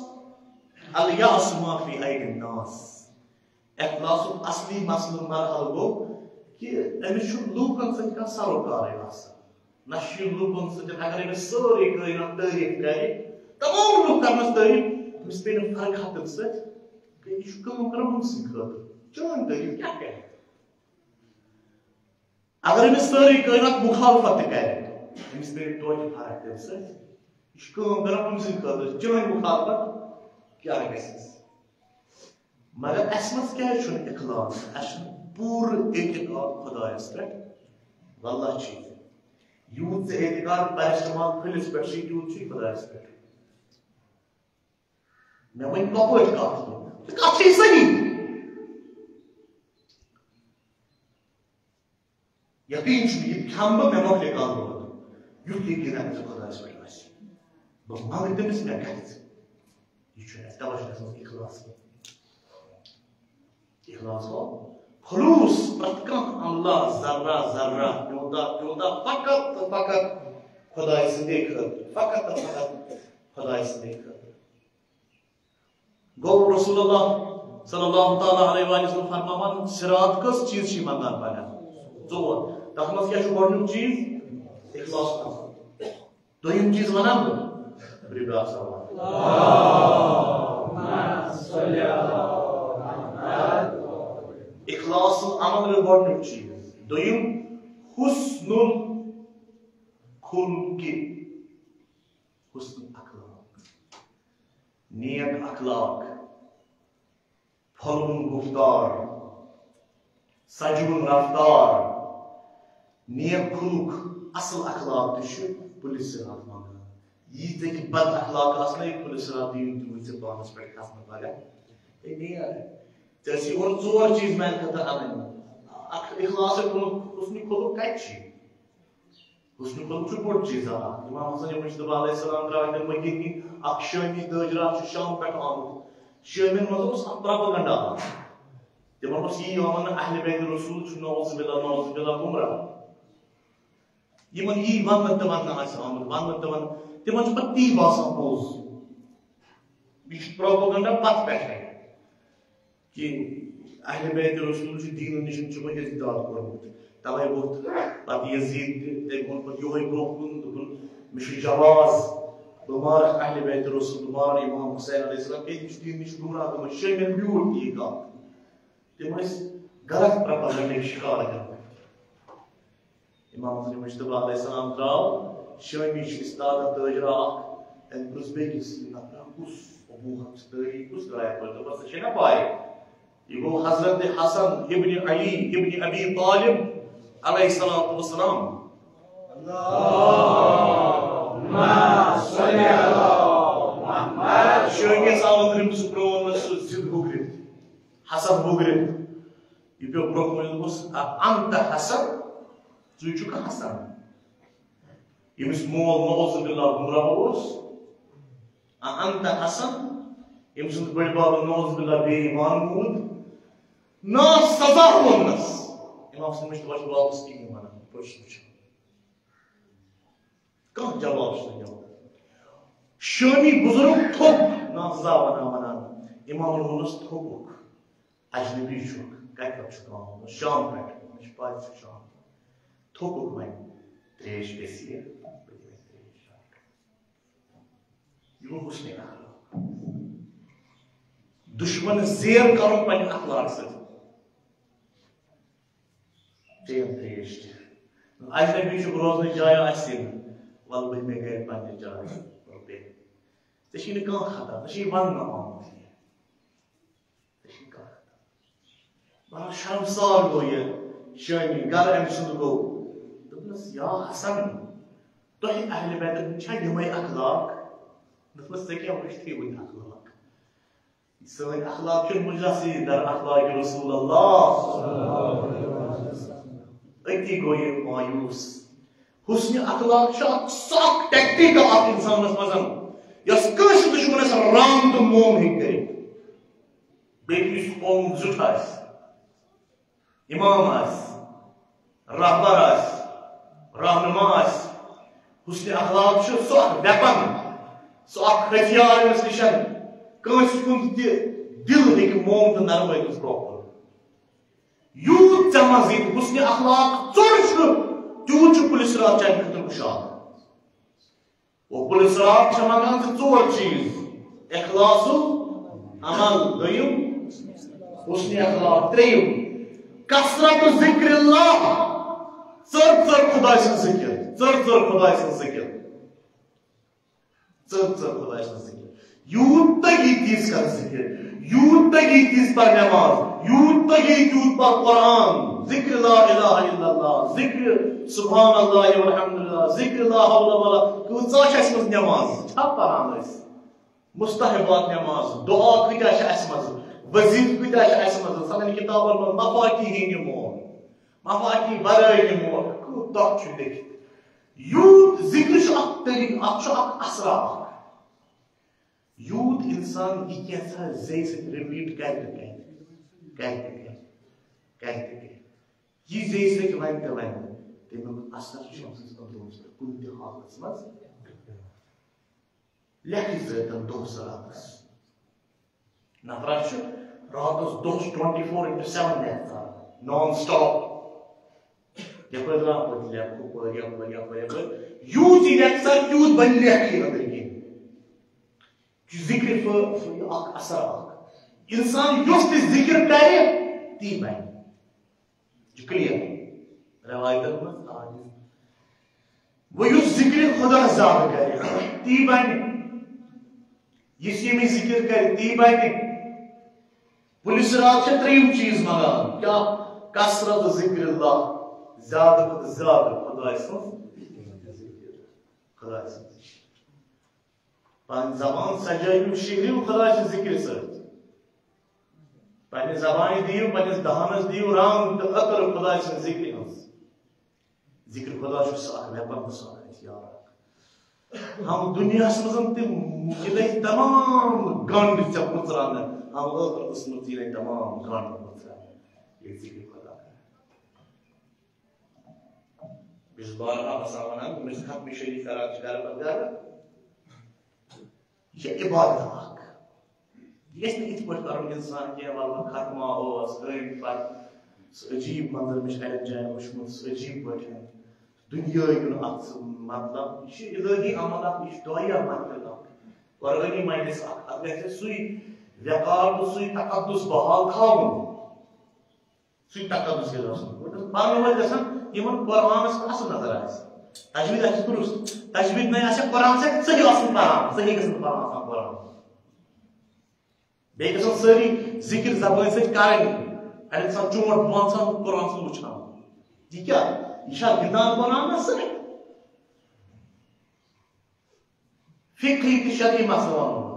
الیأس ما فی ایدی الناس۔ اخلاصُک اصلی مسلہٕ مرحلہٕ گوٚو کہِ أمِس چھُ لوٗکن سۭتۍ کانٛہہ سروکارٕے آسان۔ نہ چھُ یہِ لوٗکن سۭتۍ، اگر أمِس سٲرٕے کٲینات تعریٖف کرِ، تمام لوٗکھ کرنس تعریٖف، أمِس پیٚیہِ نہٕ فرق ہتن سۭتۍ۔ یہِ چھُ کٲم کران أمۍ سٕنٛدِ خٲطرٕ۔ چٲنۍ تعریٖف کیٛاہ کرِ؟ اگر أمِس سٲرٕے کٲینات مخالفت تہِ کرِ، أمِس پیٚیہِ نہٕ توتہِ فرق تمہِ سۭتۍ۔ یہِ چھُ کٲم کران أمۍ سٕنٛدِ خٲطرٕ، چٲنۍ مخالفت کیٛاہ گژھٮ۪س؟ مگر اَسہِ منٛز کیٛازِ چھُنہٕ اخلاص؟ اَسہِ چھُنہٕ پوٗرٕ اعتقاد خۄدایَس پٮ۪ٹھ۔ واللہ چھُ یہِ۔ یوٗت ژےٚ اعتقاد پیرسٹمال پھٔلِس پٮ۪ٹھ چھُے، تیوٗت چھُے خۄدایَس پٮ۪ٹھ۔ مےٚ ؤنۍ کَپٲرۍ کَتھ؟ تہٕ کَتھ چھے صحیح۔ یقین چھُ، یہِ کھٮ۪مہٕ بہٕ، مےٚ مۄکلہِ کانٛہہ دود۔ یُتھ یقین اَسہِ خۄدایَس پٮ۪ٹھ آسہِ۔ بہٕ منٛگہٕ تٔمِس، مےٚ گژھِ۔ یہِ چھُنہٕ اَسہِ توجہ گژھان اخلاص کینٛہہ۔ اخلاص گوٚو خلوص، پرٛٮ۪تھ کانٛہہ عملہ، ذرہ ذرہ، پیوٗنٛتاہ پیوٗنٛتاہ، فقط تہٕ فقط خۄداے سٕنٛدے خٲطرٕ، فقط تہٕ فقط خۄداے سٕنٛدے خٲطرٕ۔ گوٚو رسول اللہ صلی اللہ تعالیٰ علیہ وآلہ وسلم فرماوان، صراط کٔژ چیٖز چھِ منٛگان پگاہ؟ ژور۔ تَتھ منٛز کیٛاہ چھُ گۄڈٕنیُک چیٖز؟ اخلاص آسُن۔ دوٚیِم چیٖز وَنان بہٕ، رِبا سوال۔ اخلاص العمل گوٚو گۄڈٕنیُک چیٖز۔ دوٚیِم، حسن الخلق، حسن اخلاق، نیک اخلاق، پھۄلوُن گُفتار، سجوُن رفتار، نیک خلق، اصل اخلاق تہِ چھُ پُلہِ صراط منٛگان۔ یی ژےٚ کہِ بد اخلاق آسنے، پُلہِ صراط دِیِن تیوٗت ژےٚ پانس پٮ۪ٹھ کھسنہٕ پگاہ۔ ہے نیر، ژےٚ ٲسی اورٕ ژور چیٖز میانہِ خٲطرٕ انٕنۍ۔ اکھ اخلاص، حسن خلق کتہِ چھُ؟ حسن خلق چھُ بوٚڑ چیٖز اکھ۔ امام حسن مجتبیٰ علیہ السلام درٛاو تَمہِ مٔنٛگِتھ کِنۍ اکھ شٲمی تٲجرا چھُ شام پٮ۪ٹھ آمُت۔ شٲمٮ۪ن منٛز اوس اکھ پروپیگنڈا اکھ۔ تِمن اوس یی یِوان وننہٕ، اہل بیت رسول چھُ نعوذ باللہ، نعوذ باللہ گمراہ۔ یِمن یی وننہٕ تہٕ وننہٕ آسہِ آمُت، وننہٕ تہٕ وننہٕ، تِمن چھُ پتہٕ تی باسان پوٚز۔ یہِ چھُ پروپیگنڈا پتہٕ پٮ۪ٹھے۔ کہِ اہل بیت رسول چھُ دیٖنہٕ نِش چھُ وۄنۍ ارتداد کوٚرمُت۔ توے ووٚتھ پتہٕ یزید تہِ، تٔمۍ ووٚن پتہٕ یِہوٚے برونٛہہ کُن، دوٚپُن، مےٚ چھُ جواز، بہٕ مارکھ اہل بیت رسول، بہٕ مارٕ امام حسین علیہ السلام، کیازِ یہِ چھُ دیٖنہٕ نِش گمراہ گوٚمُت۔ شٲمٮ۪ن بیوٗٹھ تہِ یہِ کتھ۔ تِم ٲسۍ غلط پروپیگنڈا ہٕکۍ شکار گٔمٕتۍ۔ امام حسن مجتبیٰ علیہ السلام درٛاو، شٲمی چھُ استاد تٲجرا اکھ، تٔمۍ پرُژھ بیٚکِس، یہِ نفرا کُس؟ ابو حفص تٲجی کُس درٛایا پٲدٕ؟ دوٚپُن، ژےٚ چھے نا پَے؟ یہِ گوٚو حضرت حسن ابن علی ابن ابی طالب علیہ الصلوۃ والسلام۔ شٲمی آو أنٛدرِم سُہ پرٛون سُہ ضد ہُگرِتھ، حسد ہُگرِتھ۔ یہِ پیوٚو برونٛہہ کُن، دوٚپُس، "اَ-، انت حسن، ژٕے چھُکھ حسن؟" ییٚمِس مول نعوذ باللہ گمراہ اوس، "اَ-، انت حسن"، ییٚمۍ سُنٛد بٔڈۍ بب نعوذ باللہ بے ایمان موٗد، نا سزا ووٚننَس۔ امام حسن مجتبیٰ چھُ واپس کِہیٖنۍ وَنان، یِتھ پٲٹھۍ چھُ وٕچھان۔ کانٛہہ جواب چھُنہٕ دِوان۔ شٲمی بُزرگ تھوٚپ، نازا وَنان وَنان۔ اِمامَن ووٚنُس، "تھوٚپُکھ، اجنبی چھُکھ، کَتہِ پٮ۪ٹھ چھُکھ آمُت؟" "شام پٮ۪ٹھ۔" مےٚ چھِ پَے ژٕ چھُکھ شام پٮ۪ٹھ۔ تھوٚپُکھ وۄنۍ۔ تریش گژھِ یہِ، بہٕ دِمے تریش۔ یہِ گوٚو حسن اخلاق۔ دشمن زیر کرُن پننہِ اخلاق سۭتۍ۔ چیٚیِن تریش تہِ۔ اجنبی چھُ روزنٕچ جاے آسہِ نہٕ۔ وَلہٕ بہٕ دِمے گرِ پننہِ جایہِ۔ وَلہٕ بیٚہہ۔ ژےٚ چھُے نہٕ کانٛہہ خطا، ژےٚ چھُے وننہٕ آمُت یہِ۔ ژےٚ چھُے نہٕ کانٛہہ خطا۔ بڑا شرمسار گوٚو یہِ شٲمی، گرٕ أمۍ سُنٛد گوٚو۔ دوٚپنَس، یا حسن، تۄہہِ اہلِ بیتَن ہٕنٛدۍ چھا یِمَے اخلاق؟ دوٚپنَس، ژےٚ کیٛاہ وٕچھتھٕے وٕنہِ اخلاق؟ سٲنۍ اخلاق چھِ مجلسی در اخلاق رسول اللہ۔ أتی گوٚو یہِ مایوس۔ حسن اخلاق چھُ اکھ سخت ٹیکٹیک اکھ انسانس منٛز، یۄس کٲنٛسہِ دشمنس رام تہٕ موم ہیٚکہِ کٔرِتھ۔ بیٚیہِ یُس قوم زیُٹھ آسہِ، امام آسہِ، رہبر آسہِ، رہنما آسہِ، حسن اخلاق چھُ سُہ اکھ ویپن، سُہ اکھ ہتھیار یُس نِشن کٲنٛسہِ ہُنٛد تہِ دل ہیٚکہِ موم تہٕ نرمٲوِتھ برونٛہہ کُن۔ یوٗت ژےٚ منٛز ییٚتہِ حسن اخلاق ژوٚر چھُ، تیوٗت چھُ پُلہِ صراط چانہِ خٲطرٕ گُشار۔ اور پُلہِ صراط چھِ منٛگان زٕ ژور چیٖز، اخلاص العمل، دوٚیِم حسن اخلاق، ترٛیٚیِم کثرت ذکر اللہ، ژٔر ژٔر خۄداے سٕنٛز ذِکِر، ژٔر ژٔر خۄداے سٕنٛز ذِکِر، ژٔر ژٔر خۄداے سٕنٛز ذِکِر۔ یوٗت تگی تیٖژ کر ذِکِر، یوٗت تگی تیٖژ پر نماز، یوٗت تگی تیوٗت پر قرآن، ذِکِر لا الہ الا اللہ، ذِکِر سبحان اللہ والحمدللہ، ذِکِر لا حول ولا، کۭژاہ چھِ اَسہِ منٛز نماز؟ چھا پران أسۍ؟ مستحبات نماز، دعا کۭتیاہ چھِ اَسہِ منٛز، وظیفہٕ کۭتیاہ چھِ اَسہِ منٛز، سانٮ۪ن کِتابن منٛز مفاقی ہی نِمو، مفاقی برٲے نِمو، کوٗتاہ چھُ لیکھِتھ۔ یوٗت ذِکِر چھُ اکھ طریٖقہٕ، اَتھ چھُ اَکھ اثرا اکھ۔ یوٗت اِنسان یہِ کینٛژھا زیٚیہِ سۭتۍ repeat کرِ تہٕ کرِ، کرِ تہٕ کرِ، کرِ تہٕ کرِ۔ یہِ زیٚیہِ سۭتۍ وَنہِ تہٕ وَنہِ، تَمیُک اثر چھُ أمۍ سٕنٛدِس أنٛدروٗنَس پٮ۪ٹھ کُنہِ تہِ حالتس منٛز۔ لیکھِ زٲتن دۄہس راتس۔ نفرس چھُ راتس دۄہس twenty four into seven لیکھان، non stop۔ یپٲرۍ درٛاو، ہُپٲرۍ لیکھ، ہُپٲرۍ، یپٲرۍ، یپٲرۍ، یپٲرۍ۔ یوٗت یہِ لیکھِ سا، تیوٗت بنہِ لیکھٕے أنٛدرۍ کِنۍ۔ یہِ چھُ ذِکرِ فٲ-، فٲ-، اکھ اثر اکھ۔ انسان یُس تہِ ذِکر کرِ، تی بنہِ۔ یہِ چھُ clear۔ رٮ۪وایتن منٛز آ، یہِ۔ وۄنۍ یُس ذِکرِ خۄدا زیادٕ کرِ، تی بنہِ۔ یُس ییٚمِچ ذِکر کرِ، تی بنہِ۔ پُلہِ صراط چھِ ترٛیٚیِم چیٖز منٛگان۔ کیٛاہ؟ کثرت ذِکر اللہ، زیادٕ کھۄتہٕ زیادٕ خۄداے سٕنٛز ذِکر۔ خۄداے سٕنٛز۔ پنٕنۍ زبان سجٲیِو، شِہرِو خۄداے سٕنٛز ذِکرِ سۭتۍ۔ پننہِ زبانہِ دِیِو، پننِس دہانس دِیِو رنگ تہٕ عطر خۄداے سٕنٛز ذِکرِ ہٕنٛز۔ ذِکرِ خۄدا چھُ سُہ اکھ weapon، سُہ اکھ ہتھیار اکھ۔ ہم دُنیاہس منٛز تہِ یِنَے تمام گنٛڈ ژےٚ پُژراونہٕ، ہم ٲخرتس منٛز تہِ یِنَے تمام گنٛڈ پُژراونہٕ۔ ییٚلہِ ذِکرِ خۄدا کرِ۔ بہٕ چھُس بارہا آسان وَنان، یِم أسۍ ختمہِ شریٖف کران چھِ گرٕ پتہٕ گرٕ، یہِ چھِ عبادت اکھ۔ یہِ گژھِ نہٕ یِتھ پٲٹھۍ کرُن اِنسان کینٛہہ، وَلہٕ ختمہ اوس، أنۍ پتہٕ سُہ عجیٖب منظر، مےٚ چھُ اَڑٮ۪ن جاین وٕچھمُت، سُہ عجیٖب پٲٹھۍ دُنیٲوی یُن اَتھ سُہ مطلب۔ یہِ چھُ الٲہی عمل اکھ، یہِ چھُ دُعایہ محفل اکھ، قرآنی مجلس اکھ۔ اَتھ گژھِ سُے وقار تہٕ سُے تقدس بحال تھاوُن۔ سُہ تقدس گژھِ آسُن۔ پرن وٲلۍ گژھن یِمن قرآنس اصل نظر آسہِ۔ تجوید آسہِ درست۔ تجوید نَے آسہِ قرآن سۭتۍ صحیح آسُن پران۔ صحیح گژھن پران آسان قرآن۔ بیٚیہِ گژھن سٲری ذکر زبٲنۍ سۭتۍ کرٕنۍ۔ اگر انسان چونٹ بۄن ژھان قرآن سُنٛد وٕچھان۔ یہِ کیٛاہ؟ یہِ چھا گِنٛدان قرآنس سۭتۍ؟ فقہی تہٕ شرعی مسلہٕ ونو۔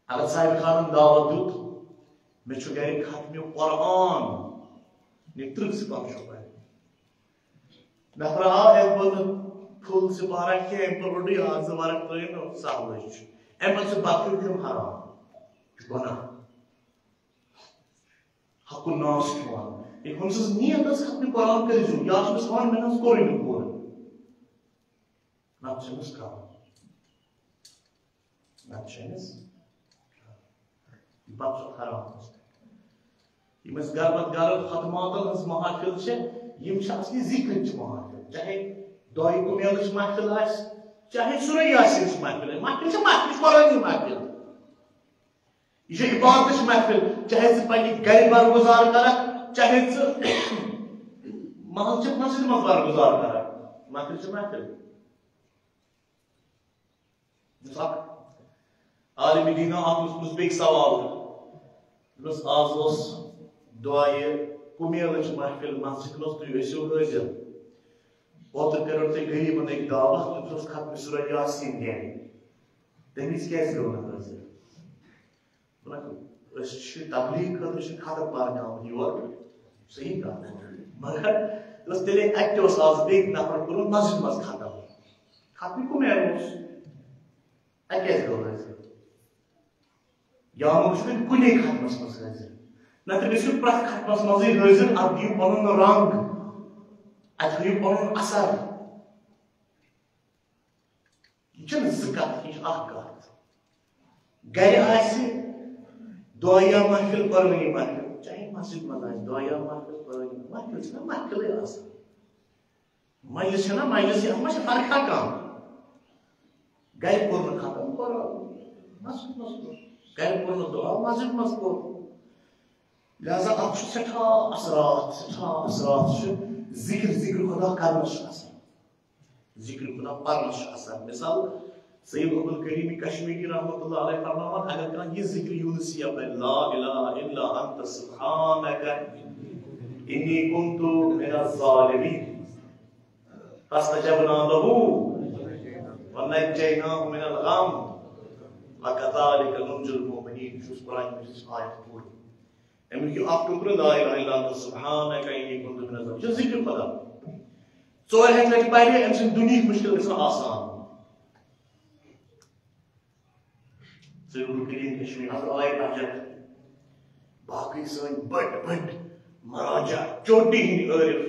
اگر صاحب خانن دعوت دیُت، مےٚ چھُ گرِ ختمِ قرآن، یہِ ترٕٛہ سِپارٕ چھُ پرُن۔ نفر آو، أمۍ پوٚر نہٕ full سِپارہ کینٛہہ، أمۍ پوٚر اوٚڑُے اکھ زٕ ورق ترٲوِتھ، سہلٕے چھُ۔ اَمہِ پتہٕ چھُ بتہٕ کھیوٚن کھیوٚن حرام، یہِ چھُ گۄناہ۔ حق الناس کھیوٚن۔ ییٚلہِ ہُمۍ سٕنٛز نیت ٲس ختمِ قرآن کٔرِتھ دیُن، یا چھُ أمِس وَنان، مےٚ نہ حظ کوٚرُے نہٕ پوٗرٕ۔ نتہٕ چھُ أمِس کَرُن۔ نتہٕ چھُ أمِس کَرُن۔ یہِ پَتہٕ چھُ حرام۔ یِم أسۍ گرٕ پَتہٕ گرٕ ختماتَن ہٕنٛز محافل چھِ، یِم چھِ اَصلی ذِکرٕچ محافل۔ چاہے دعایہِ کمیلٕچ محفل آسہِ، چاہے سورہ یاسینٕچ محفل آسہِ، محفل چھِ محفل، قرآنی محفل۔ یہِ چھِ عبادتٕچ محفل، چاہے ژٕ پننہِ گرِ برگزار کرکھ، چاہے ژٕ مسجد، مسجد منٛز برگزار کرکھ، محفل چھِ محفل۔ یُس اکھ عالمِ دیٖنو اکھ اوس پرٛژھ بیٚیہِ سوال۔ دوٚپنَس، آز اوس دعایہِ کمیلٕچ محفل مسجد منٛز، تُہۍ ٲسِو حٲضِر۔ اوترٕ کَریو تۄہہِ غریٖبَن أکۍ دعوت، تٔمِس اوس ختمِ سورہ یاسین گرِ۔ تٔمِس کیٛازِ گوٚو نہٕ حٲضِر؟ وَنان، أسۍ چھِ تبلیغ خٲطرٕ چھِ ختم پَرنہِ آمٕتۍ یور۔ صحیح کَتھ۔ مگر یُس تیٚلے اَتہِ تہِ اوس آز بیٚیہِ نفر کوٚرمُت مسجد منٛز ختم۔ ختمِ کمیل اوس۔ اَتہِ کیٛازِ گوٚو نہٕ حٲضِر؟ یا مہ گٔژھِو تُہۍ کُنے ختمس منٛز حٲضِر، نتہٕ گٔژھِو پرٛٮ۪تھ ختمس منٛزٕے حٲضِر، اتھ دِیِو پنُن رنگ، اتھ ہٲیِو پنُن اثر۔ یہِ چھنہٕ زٕ کتھ، یہِ چھِ اکھ کتھ۔ گرِ آسہِ دعایہ محفل، قربٲنی محفل، چاہے مسجد منٛز آسہِ دعایہ محفل، قربٲنی محفل، چھنہ محفلٕے آسان۔ مجلس چھنا مجلس، یتھ ما چھِ فرقہ کانٛہہ؟ گرِ پوٚر نہٕ ختم، کوٚر مسجد منٛز پوٚر۔ گرِ پوٚر نہٕ دعا، مسجد منٛز پوٚر۔ لہذا اتھ چھُ سٮ۪ٹھاہ اثرات، سٮ۪ٹھاہ اثرات چھُ ذکر، ذکر خدا کرنس چھُ اثر۔ ذکر خدا پرنس چھُ اثر۔ مثال، سید عبدالکریم کشمیری رحمۃ اللہ علیہ فرماوان، اگر کانٛہہ یہِ ذکر یونسیہ پرِ، لا الہ الا انت سبحانک انی کنت من الظالمین، فاستجبنا له ونجیناه من الغم وکذالک ننجی المؤمنین۔ یہِ چھُ قرآن مجیدٕچ آیت پوٗرٕ۔ اَمیُک یہِ اکھ ٹُکرٕ، لا الہ الا انت سبحانک انی کنت من الظالمین، یہِ چھُ ذکر خدا۔ ژورِ ہتہِ لٹہِ پرِ، أمۍ سٕنٛدۍ دُنیہٕکۍ مُشکِل گژھن آسان۔ ضروٗر کٔرِن کشمیر حضرت علی حضرت، باقٕے سٲنۍ بٔڑۍ بٔڑۍ مراجع، چوٹی ہٕنٛدۍ عٲرف۔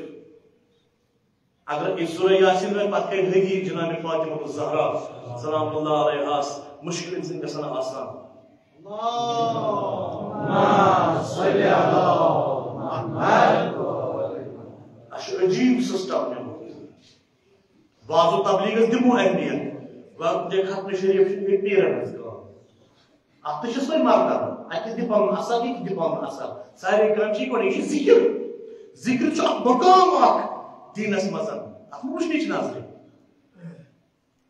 اگر أسۍ سورہ یاسین وۄنۍ پتہٕ کَنہِ ہدی جناب فاطمہ الزہرا سلام اللہ علیہاس مُشکِل أمۍ سٕنٛدۍ گژھن آسان۔ اللہم صل علی محمد۔ اَسہِ چھُ عجیٖب سسٹم نیومُت۔ بعضو تبلیغس دِمو اہمیت، گوٚو دِ ختم شریف چھُ یہِ پیٖرن ہٕنٛز کٲم۔ اتھ تہِ چھُ سُے مرتبہٕ، اتہِ تہِ دِ پنُن اثر، یہِ تہِ دِ پنُن اثر۔ سارے کامہِ چھِ یِکوٹے، یہِ چھُ ذِکر۔ ذِکر چھُ اکھ مقام اکھ دیٖنس منٛز، اتھ مہٕ وٕچھنٕچ نظرِ۔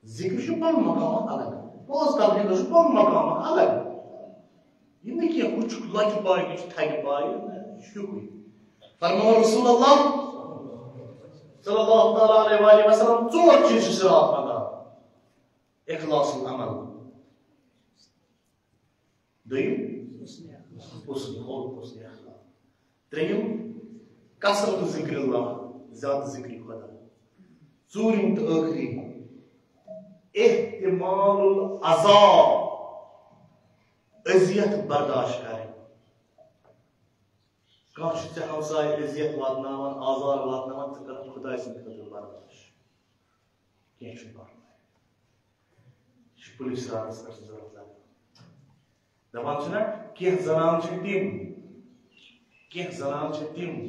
ذِکر چھُ پنُن مقام اکھ الگ، پوز تبلیغ چھُ پنُن مقام اکھ الگ۔ یہِ نہٕ کینٛہہ، ہُہ چھُ لۄکہِ پایہِ، یہِ چھُ تھدِ پایہِ، نہ، یہِ چھُ ہیُکُے۔ فرموو رسول اللہ صلی اللہ تعالیٰ علیہ وآلہ وسلم، ژور چیٖز چھِ صراط پکان۔ اخلاص العمل۔ دوٚیِم، حسن خلق، حسن اخلاق۔ ترٛیٚیِم، کثرت ذکر اللہ، زیادٕ ذکر خدا۔ ژوٗرِم تہٕ ٲخری، احتمال الاذی، اذیت برداشت کرٕنۍ۔ کانٛہہ چھُ ژےٚ ہمسایہِ اذیت واتناوان، آزار واتناوان، ژٕ کرکھ خداے سٕنٛدِ خٲطرٕ برداشت؟ کینٛہہ چھُنہٕ پرواے۔ یہِ چھُ پُلِس راتس پٮ۪ٹھ ضروٗرت لگان۔ دپان چھِنہ، کینٛہہ زنان چھِ تِم، کینٛہہ زنان چھِ تِم،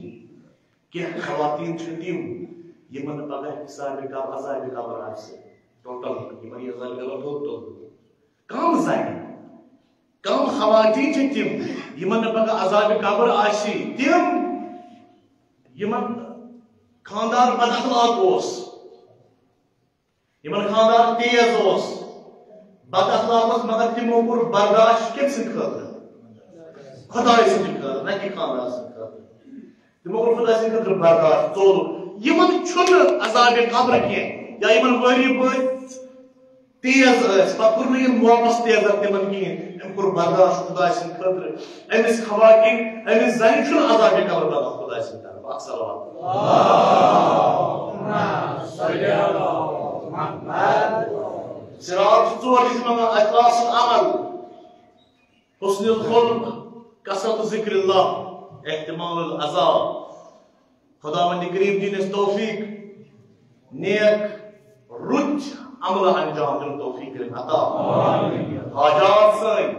کینٛہہ خواتین چھِ تِم، یِمن نہٕ پگاہ حسابِ قبر، عذابِ قبر آسہِ۔ ٹوٹل یِمن یہِ عذابِ قبر توٚت توٚت۔ کم زنہِ، کم خواتین چھِ تِم، یِمن نہٕ پگاہ عذابِ قبر آسہِ۔ تِم، یِمن خاندار بد اخلاق اوس، یِمن خاندار تیز اوس، بد اخلاق اوس، مگر تِمو کوٚر برداشت کٔمۍ سٕنٛدِ خٲطرٕ؟ خداے سٕنٛدِ خٲطرٕ، نہ کہِ خاندار سٕنٛدِ خٲطرٕ۔ تِمو کوٚر خداے سٕنٛدِ خٲطرٕ برداشت، ژوٚل۔ یِمن چھُنہٕ عذابِ قبر کینٛہہ، یا یِمن وٲری وٲرۍ تیز ٲسۍ، پتہٕ کوٚر نہٕ یِم واپس تیز تِمن کِہیٖنۍ۔ أمۍ کوٚر برداشت خداے سٕنٛدِ خٲطرٕ۔ أمِس خواتین، أمِس زنہِ چھُنہٕ عذابِ قبر لگان خداے سٕنٛدِ طرفہٕ۔ اکھ صلوات۔ اللہم صل علی محمد۔ صراط چھُ ژور چیٖز منٛگان، اخلاص العمل، حسن الخلق، کثرت ذکر اللہ، احتمال الاذی۔ خداوند کریم دِن اَسہِ توفیق، نیک رُت عمل انجام دِنُک توفیق کٔرِن عطا۔ حاجات سٲنۍ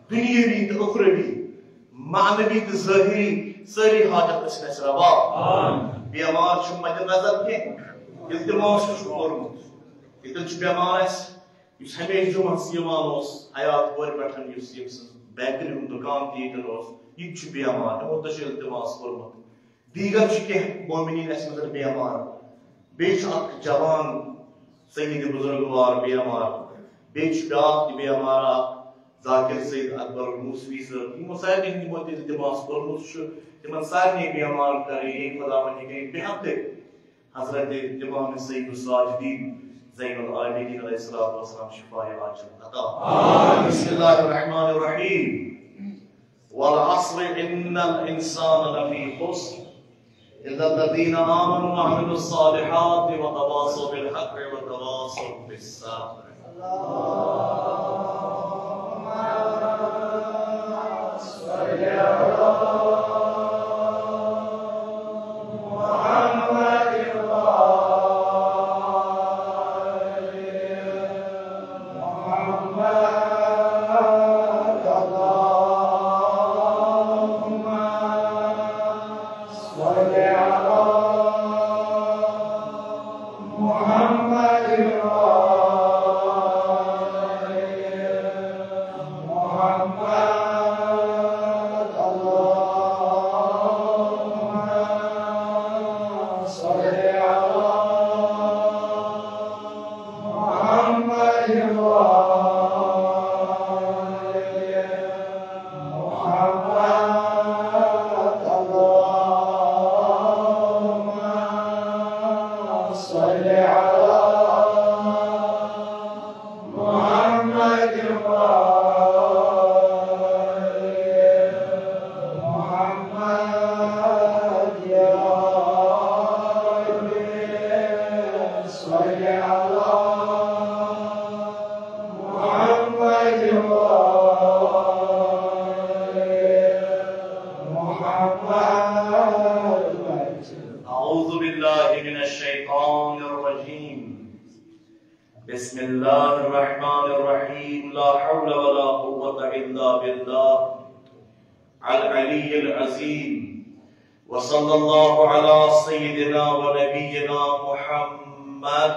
دُنیٲوی تہٕ اُخروی، معنوی تہٕ ظٲہری، سٲری حاجت ٲسِن اَسہِ روا۔ بیمار چھُ مد نظر کینٛہہ، التماس چھُ کوٚرمُت۔ ییٚتٮ۪ن چھُ بٮ۪مار اَسہِ، یُس ہمیشہِ جُمعس یِوان اوس حیات پورِ پٮ۪ٹھ، یُس ییٚمہِ سٕنٛز بیکری ہُنٛد دُکان تہِ ییٚتٮ۪ن اوس، یہِ تہِ چھُ بٮ۪مار، تِمو تہِ چھُ التماس کوٚرمُت۔ دیٖگر چھِ کینٛہہ مومنیٖن اَسہِ منٛز بٮ۪مار، بیٚیہِ چھُ اکھ جوان سید بزرگوار بٮ۪مار، بیٚیہِ چھُ بیٛاکھ تہِ بٮ۪مار اکھ، ذاکر سید اکبر موسوی صٲب۔ یِمو سارنٕے ہُنٛد یِمو تہِ التماس کوٚرمُت چھُ، تِمن سارنٕے بٮ۪مارن کرے یہِ خداوند ہیٚکہِ بہٕ ہٮ۪تھ حضرت امام سید الساجدین زین العابدین علیہ الصلوۃ والسلام شفاء عاجل عطا۔ بسم اللہ الرحمن الرحیم۔ والعصر ان الانسان لفی خسر الا الذین آمنوا وعملوا الصالحات وتواصوا بالحق وتواصوا بالصبر۔ بسم الله الرحمن الرحيم. لا حول ولا قوة إلا بالله العلي العظيم. وصلى الله على سيدنا ونبينا محمد.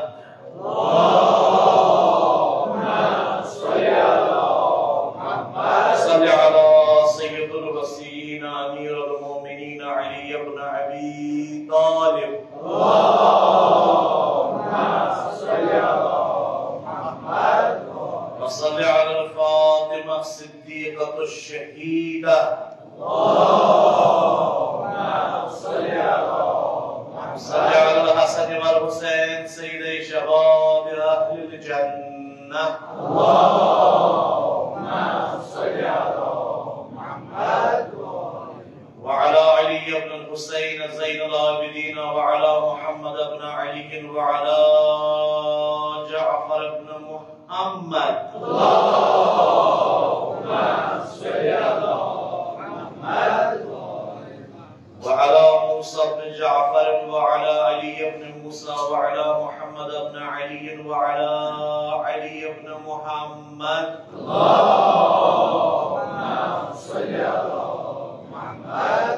اللهم صل على محمد. صل على سيد الوصيين أمير المؤمنين علي بن أبي طالب. اللهم صل على محمد. وصل على الفاطمة الصديقة الشهيدة. اللهم صل على محمد. صل على الحسن والحسين سيدي شباب أهل الجنة. اللهم صل على محمد. وعلى علي بن الحسين زين العابدين وعلى محمد بن علي وعلى جعفر بن محمد. اللهم صل على محمد. وعلى موسى بن جعفر وعلى علي بن موسى وعلى محمد بن علي وعلى علي بن محمد. اللهم صل على محمد.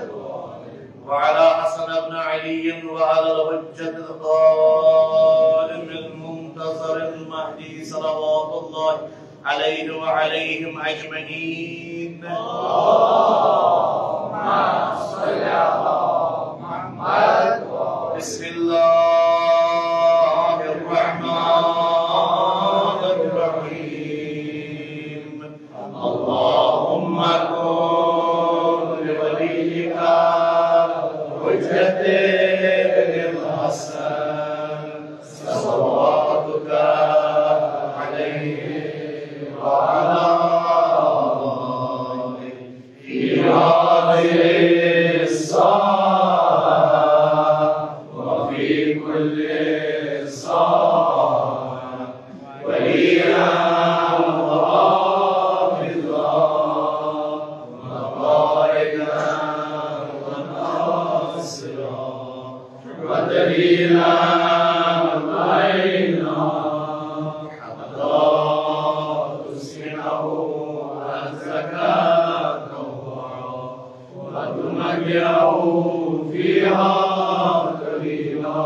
وعلى حسن بن علي وعلى الحجة القائم المنتظر المهدي صلوات الله عليه وعليهم أجمعين. اللهم صل على محمد. بسم الله الرحمن الرحيم. اللهم كن لوليك حجة الحسن صلواتك عليه وعلى آله في هذه الساعة وفي كل ساعة وليا وحافظا وقائدا وناصرا ودليلا علينا حتى تسمعه أنزك تضرعا وتمتعه فيها قليلا.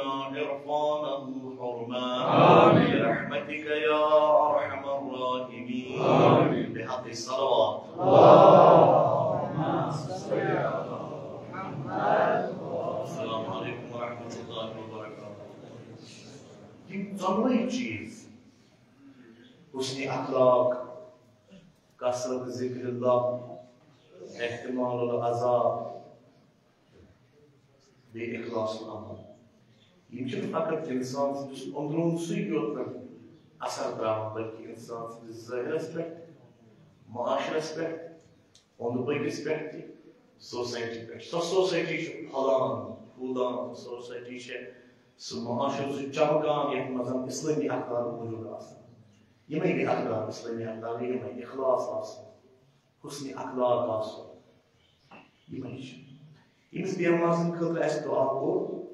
عرفانه حرما. آمين. برحمتك يا أرحم الراحمين. آمين. بحق الصلوات. اللهم صل على محمد. السلام عليكم ورحمة الله وبركاته. یِم ژۄنوَے چیٖز، حسن اخلاق، کثرت ذکر اللہ، احتمال العذاب، بیٚیہِ اخلاص العمل۔ یِم چھِنہٕ فقط اِنسان سٕنٛدِس أنٛدروٗنسٕے یوت پٮ۪ٹھ اثر ترٛاوان، بلکہِ اِنسان سٕنٛدِس ظٲہِرَس پٮ۪ٹھ، معاشرَس پٮ۪ٹھ، أنٛدۍ پٔکِس پٮ۪ٹھ تہِ، سوسایٹی پٮ۪ٹھ۔ سۄ سوسایٹی چھِ پھۄلان، پھوٗلان، سوسایٹی چھِ سُہ معاشرٕ، سُہ چمکان، یَتھ منٛز اِسلٲمی اخلاق موٗجوٗد آسَن۔ یِمَے گٔے اخلاق، اِسلٲمی اخلاق گٔے یِمَے، اخلاص آسُن، حسن اخلاق آسُن۔ یِمَے چھِ۔ ییٚمِس بٮ۪مار سٕنٛدِ خٲطرٕ اَسہِ دُعا کوٚر،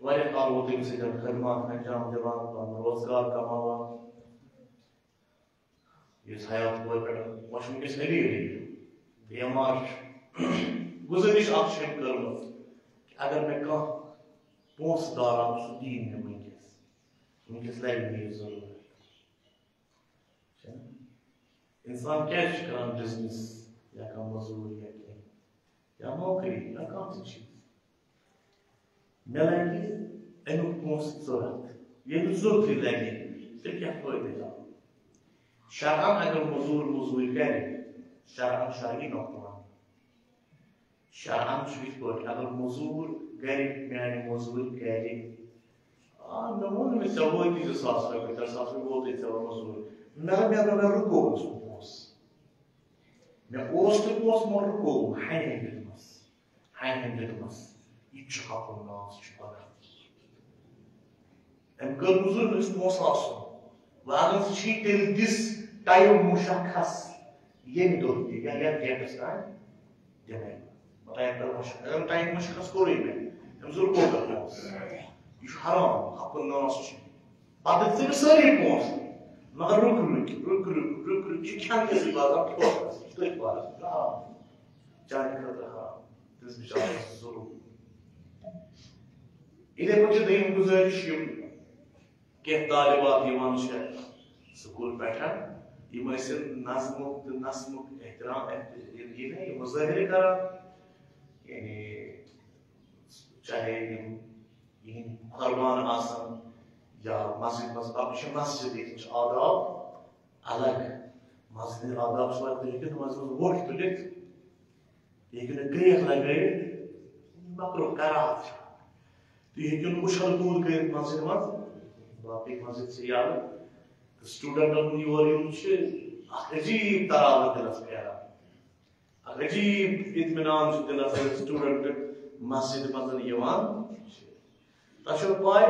واریاہ کال ووت تٔمِس سۭتۍ خدمات انجام دِوان، پنُن روزگار کماوان۔ یُس حیات کورِ پٮ۪ٹھ وٕچھ وٕنکیٚس علی علی، بٮ۪مار چھُ۔ گُزٲرِش اکھ چھِ أمۍ کٔرمٕژ کہِ اگر مےٚ کانٛہہ پونٛسہٕ داران، سُہ دِیِن مےٚ وٕنکیٚس۔ وٕنکیٚس لگہِ مےٚ یہِ ضروٗرت۔ چھےٚ نہ؟ اِنسان کیٛازِ چھُ کران بِزنِس یا کانٛہہ مٔزوٗرۍ یا کینٛہہ، یا نوکری یا کانٛہہ تہِ چیٖز؟ مےٚ لگہِ اَمیُک پونٛسہٕ ضوٚرَتھ۔ ییٚلہِ نہٕ ضوٚرتھٕے لگہِ، تیٚلہِ کیٛاہ فٲیدٕ آو؟ شرعن اگر مٔزوٗر مٔزوٗرۍ کرِ، شرعن شرعی نۄقصان۔ شرعن چھُ یِتھ پٲٹھۍ، اگر مٔزوٗر گرِ، میانہِ مٔزوٗرۍ گرِ، آ، مےٚ ووٚن أمِس، "ژےٚ وٲتی زٕ ساس رۄپیہِ، ترٛےٚ ساس رۄپیہِ ووتُے ژےٚ وۄنۍ مٔزوٗرۍ۔" مےٚ، مےٚ، مےٚ، مےٚ رُکو أمۍ سُنٛد پونٛسہٕ۔ مےٚ اوس تہِ پونٛسہٕ، مگر رُکو، ہَنہِ ہَنہِ دیُتمَس۔ ہَنہِ ہَنہِ دیُتمَس۔ یہِ تہِ چھُ حقُن ناس، چھُ پَکان۔ أمۍ کٔر مٔزوٗرۍ، أمِس پونٛسہٕ آسُن۔ وۄنۍ اگر ژٕ چھی تیٚلہِ دِس ٹایم مُشخص، ییٚمہِ دۄہ تہِ یا یَتھ ڈیٹَس تام دِمَے۔ ٹایم کَر مُشخص، اگر ٹایم مُشخص کوٚرُے مےٚ، أمۍ زوٗر کوتاہ پونٛسہٕ؟ یہِ چھُ حرام، حقُن ناس چھُ۔ پَتہٕ دِژٕے مےٚ سٲری پونٛسہٕ، مگر رُک رُک، رُک رُک، رُک رُک، یہِ کھٮ۪ن تہِ ٲسٕے بازار کھیوٚو، یہِ چھُ تٔتھۍ بازرَس منٛز حرام، چانہِ خٲطرٕ حرام، تٔمِس بِچارَس ظُلُم۔ یِتھَے پٲٹھۍ چھِ دوٚیِم گُزٲرِش، یِم کینٛہہ طالبات یِوان چھِ سکوٗل پٮ۪ٹھ، یِم ٲسِن نظمُک تہٕ نسمُک احترام، یہِ، یہِ، یہِ مظٲہرٕ کران، یعنی چاہے یِم یِہِنٛدۍ قۄربان آسَن یا مسجد منٛز پَکُن چھُ، مسجد ییٚتہِ چھُ آداب الگ، مسجد ہٕنٛدۍ آداب چھِ الگ، تُہۍ ہیٚکِو نہٕ مسجد منٛز وۄٹھ تُلِتھ، تُہۍ ہیٚکِو نہٕ کرٛیکھ لگٲوِتھ، مکروہ کراہت چھِ۔ تُہۍ ہیٚکِو نہٕ اُچھل کود کٔرِتھ مسجد منٛز، باقٕے مسجد چھِ یَلہٕ۔ تہٕ سٹوڈنٹن ہُنٛد یور یُن چھُ اکھ عجیٖب تراوت دِلس پھیران، اکھ عجیٖب اطمینان چھُ دِلس ییٚلہِ سٹوڈنٹ مسجد منٛز یِوان چھِ۔ تۄہہِ چھو پاے،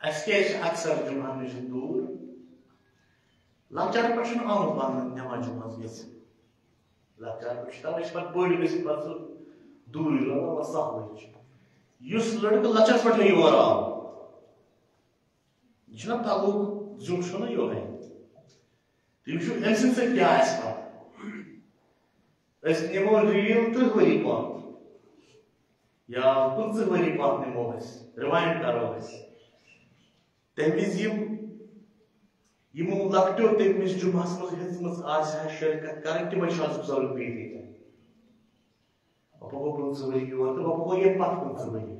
اَسہِ کیٛازِ چھِ اکثر جمعہ نِش دوٗر؟ لۄکچارٕ پٮ۪ٹھ چھُنہٕ آمُت وننہٕ نٮ۪ماز جمعہ گژھِ۔ لۄکچارٕ پٮ۪ٹھ چھُ تَوَے چھِ پَتہٕ بٔڑۍ گٔژھِتھ پَتہٕ سُہ دوٗرٕے روزان، وۄنۍ سہلٕے چھُ۔ یُس لٔڑکہٕ لۄکچارَس پٮ۪ٹھٕے یور آو، یہِ چھُنہ تعلق زیُٹھ چھُنہ یورَے۔ تُہۍ وٕچھِو أمۍ سٕنٛدِ سۭتۍ کیٛاہ آسہِ پَتہٕ۔ أسۍ نِمو ریٖل تٕرٛہ ؤری پَتھ یا پٕنٛژٕہ ؤری پَتھ نِمو أسۍ، rewind کَرو أسۍ۔ تَمہِ وِزِ یِم، یِمو لۄکٹیو تَمہِ وِزِ جُمعہَس منٛز ہیٚژمٕژ آسہِ ہا شرکت کَرٕنۍ، تِمَے چھِ آز بُزرگ بِہِتھ ییٚتٮ۪ن۔ وۄنۍ پَکو پٕنٛژٕہ ؤری یور تہٕ وۄنۍ پَکو ییٚمہِ پَتہٕ پٕنٛژٕہ ؤری۔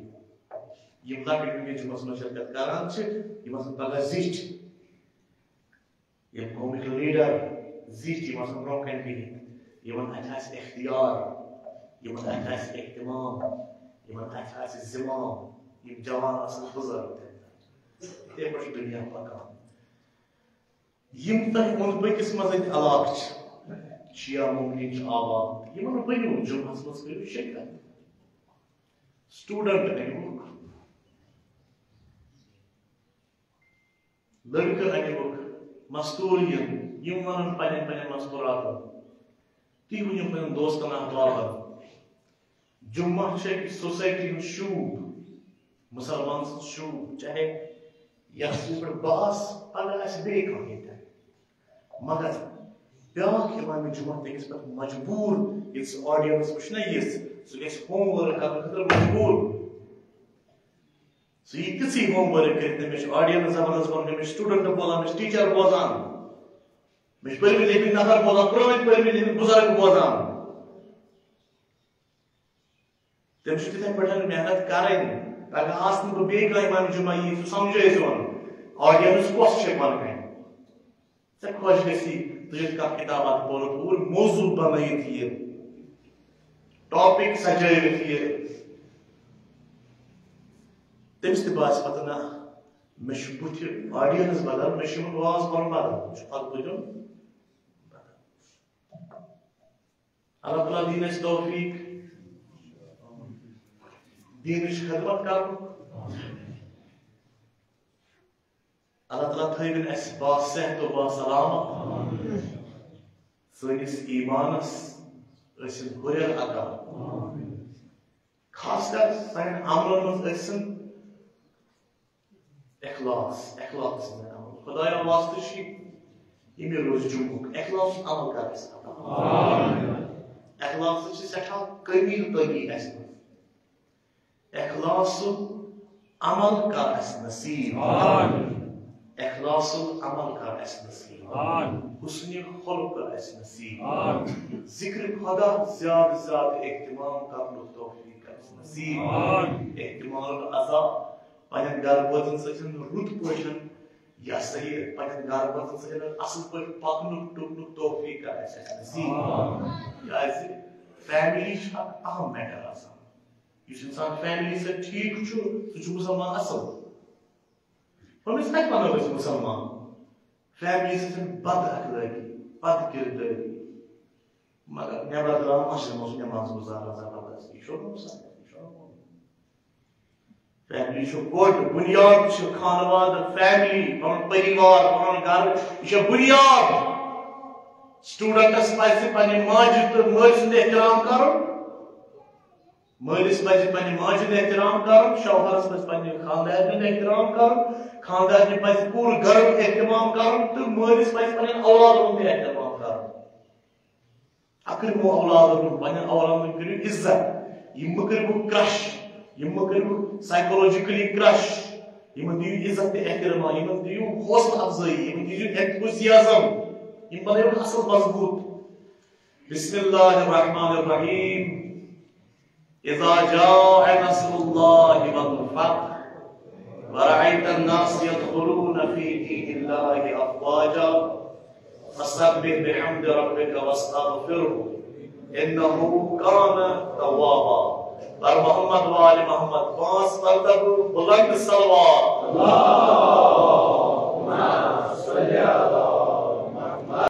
یِم لۄکٕٹۍ وٕنکیٚن جُمعہَس منٛز شرکت کَران چھِ، یِم آسَن پَگاہ زِٹھۍ۔ یِم قومٕکۍ لیڈر زِٹھۍ، یِم آسَن برونٛہہ کَنہِ بِہِتھ، یِمَن اَتھِ آسہِ اختیار، یِمَن اَتھِ آسہِ اہتمام، یِمَن اَتھِ آسہِ زِمام، یِم جوان آسَن بُزرگ تَمہِ دۄہ۔ یِتھَے پٲٹھۍ چھُ دُنیا پَکان۔ یِم تۄہہِ أنٛدۍ پٔکِس منٛز اَتہِ علاقہٕ چھِ، شِیا ممکن چھِ آباد، یِمَن ؤنِو جُمعَس منٛز کٔرِو شرکت۔ سٹوڈنٹ أنِوُکھ، لٔڑکہٕ اَنِوُکھ، مستوٗر یِن، یِم وَنَن پنٛنٮ۪ن پنٛنٮ۪ن مستوٗراتَن۔ تُہۍ ؤنِو پنٛنٮ۪ن دوستَن احبابَن۔ جُمعہ چھُ أکِس سوسایٹی ہُنٛد شوٗب، مُسلمان سُنٛد شوٗب، چاہے یَتھ سۭتۍ پٮ۪ٹھ بہٕ آسہٕ، پَگاہ آسہِ بیٚیہِ کانٛہہ ییٚتٮ۪ن۔ مگر بیٛاکھ اِمام جُمعہ تہِ گژھِ پَتہٕ مجبوٗر، ییٚلہِ سُہ audience وٕچھِ نہ یِژھ، سُہ گژھِ homework کَرنہٕ خٲطرٕ مجبوٗر۔ یہِ تِژھٕے ہوم ورک کٔرِتھ، مےٚ چھُ آڈینس زبردست بنان، مےٚ چھُ سٹوڈنٹ بوزان، مےٚ چھُ ٹیچر بوزان، مےٚ چھُ پٔرمٕتۍ لیٚپمٕتۍ نفر بوزان، پرٛٲنۍ پٔرمٕتۍ لیٚپمٕتۍ بُزرگ بوزان۔ تٔمِس چھُ تِتھَے پٲٹھۍ محنت کَرٕنۍ۔ اگر آسہٕ نہٕ بہٕ بیٚیہِ کانٛہہ امام جمعہ یی، سُہ سمجھٲیزیون۔ آڈینس کۄس چھِ بۄنہٕ کنہِ؟ ژےٚ خۄش گژھی، ژٕ چھُکھ کانٛہہ کِتاب اَتھ پوٚرُتھ، اوٗرۍ موضوع بنٲیِتھ یہِ، ٹاپک سجٲوِتھ یہِ۔ تٔمِس تہِ باسہِ پَتہٕ، نہ، مےٚ چھُ بُتھِ آڈینس بدل، مےٚ چھُ یِمن واز پَرُن بدل، مےٚ چھُ خطبہٕ دیُن بدل۔ اللہ تعالیٰ دِیِن اَسہِ توفیٖق دیٖنٕچ خدمت کرنُک۔ اللہ تعالیٰ تھٲوِن اَسہِ باصحت و باسلامت۔ سٲنِس ایٖمانس ٲسِن ہُرٮ۪ر عطا۔ خاص کر سانٮ۪ن عملن منٛز ٲسِن اخلاص، اخلاص سۭتۍ عمل۔ خدایا واسطہٕ چھُ ییٚمہِ روزِ جمعُک، اخلاصُک عمل کر اَسہِ عطا۔ اخلاصٕچ چھِ سٮ۪ٹھاہ کمی تٔمی اَسہِ منٛز۔ اخلاصُک عمل کر اَسہِ نصیٖب۔ اخلاصُک عمل کر اَسہِ نصیٖب۔ حسنِ خلق کر اَسہِ نصیٖب۔ ذکر خدا زیادٕ زیادٕ اہتمام کرنُک توفیٖق کر اَسہِ نصیٖب۔ اہتمام العزا پننٮ۪ن گرٕ بٲژن سۭتۍ رُت پٲٹھۍ، یہِ ہسا یہِ پننٮ۪ن گرٕ بٲژن سۭتۍ اصل پٲٹھۍ پکنُک ٹُکنُک توفیٖق کر اَسہِ نصیٖب۔ کیازِ فیملی چھِ اکھ اہم میٹر آسان۔ یُس انسان فیملی سۭتۍ ٹھیٖک چھُ، سُہ چھُ مسلمان اصل۔ ہُمِس کتہِ ونو أسۍ مسلمان؟ فیملی سۭتۍ چھِ بد اخلٲقی، بد کردٲری۔ مگر نٮ۪بر درٛاو مسجد منٛز نٮ۪ماز گُزاران زبردست۔ یہِ چھُ نہٕ مسلمان، یہِ چھُ نہٕ مومن۔ فیملی چھُ گۄڈٕ بُنیاد، چھُ خانوادٕ، فیملی، پنُن پریوار، پنُن گرٕ، یہِ چھُ بُنیاد۔ سٹوڈنٹس پزِ پننہِ ماجہِ تہٕ مٲلۍ سُنٛد احترام کرُن، مٲلِس پزِ پننہِ ماجہِ ہُنٛد احترام کرُن، شوہرس پزِ پننہِ خاندارنہِ ہُنٛد احترام کرُن، خاندارنہِ پزِ پوٗرٕ گرُک اہتمام کرُن تہٕ مٲلِس پزِ پننٮ۪ن اولادن ہُنٛد تہِ احترام کرُن۔ اکرموا اولادکم، پننٮ۪ن اولادن کٔرِو عزت۔ یِم مہٕ کٔرِو کرش، یِم مہٕ کٔرِو سائیکولوجیکلی کرش۔ یِمن دِیِو عزت تہٕ احترام، یِمن دِیِو حوصلہٕ افزٲیی، یِمن دِیِو enthusiasm، یِم بنٲیِو اصل مضبوط۔ بسم اللہ الرحمن الرحیم۔ اذا جاء نصر اللہ والفتح ورأيت الناس يدخلون في دين الله أفواجا فسبح بحمد ربك واستغفره إنه كان توابا۔ بر محمد و آل محمد پانچ مرتبہ بلند صلوات۔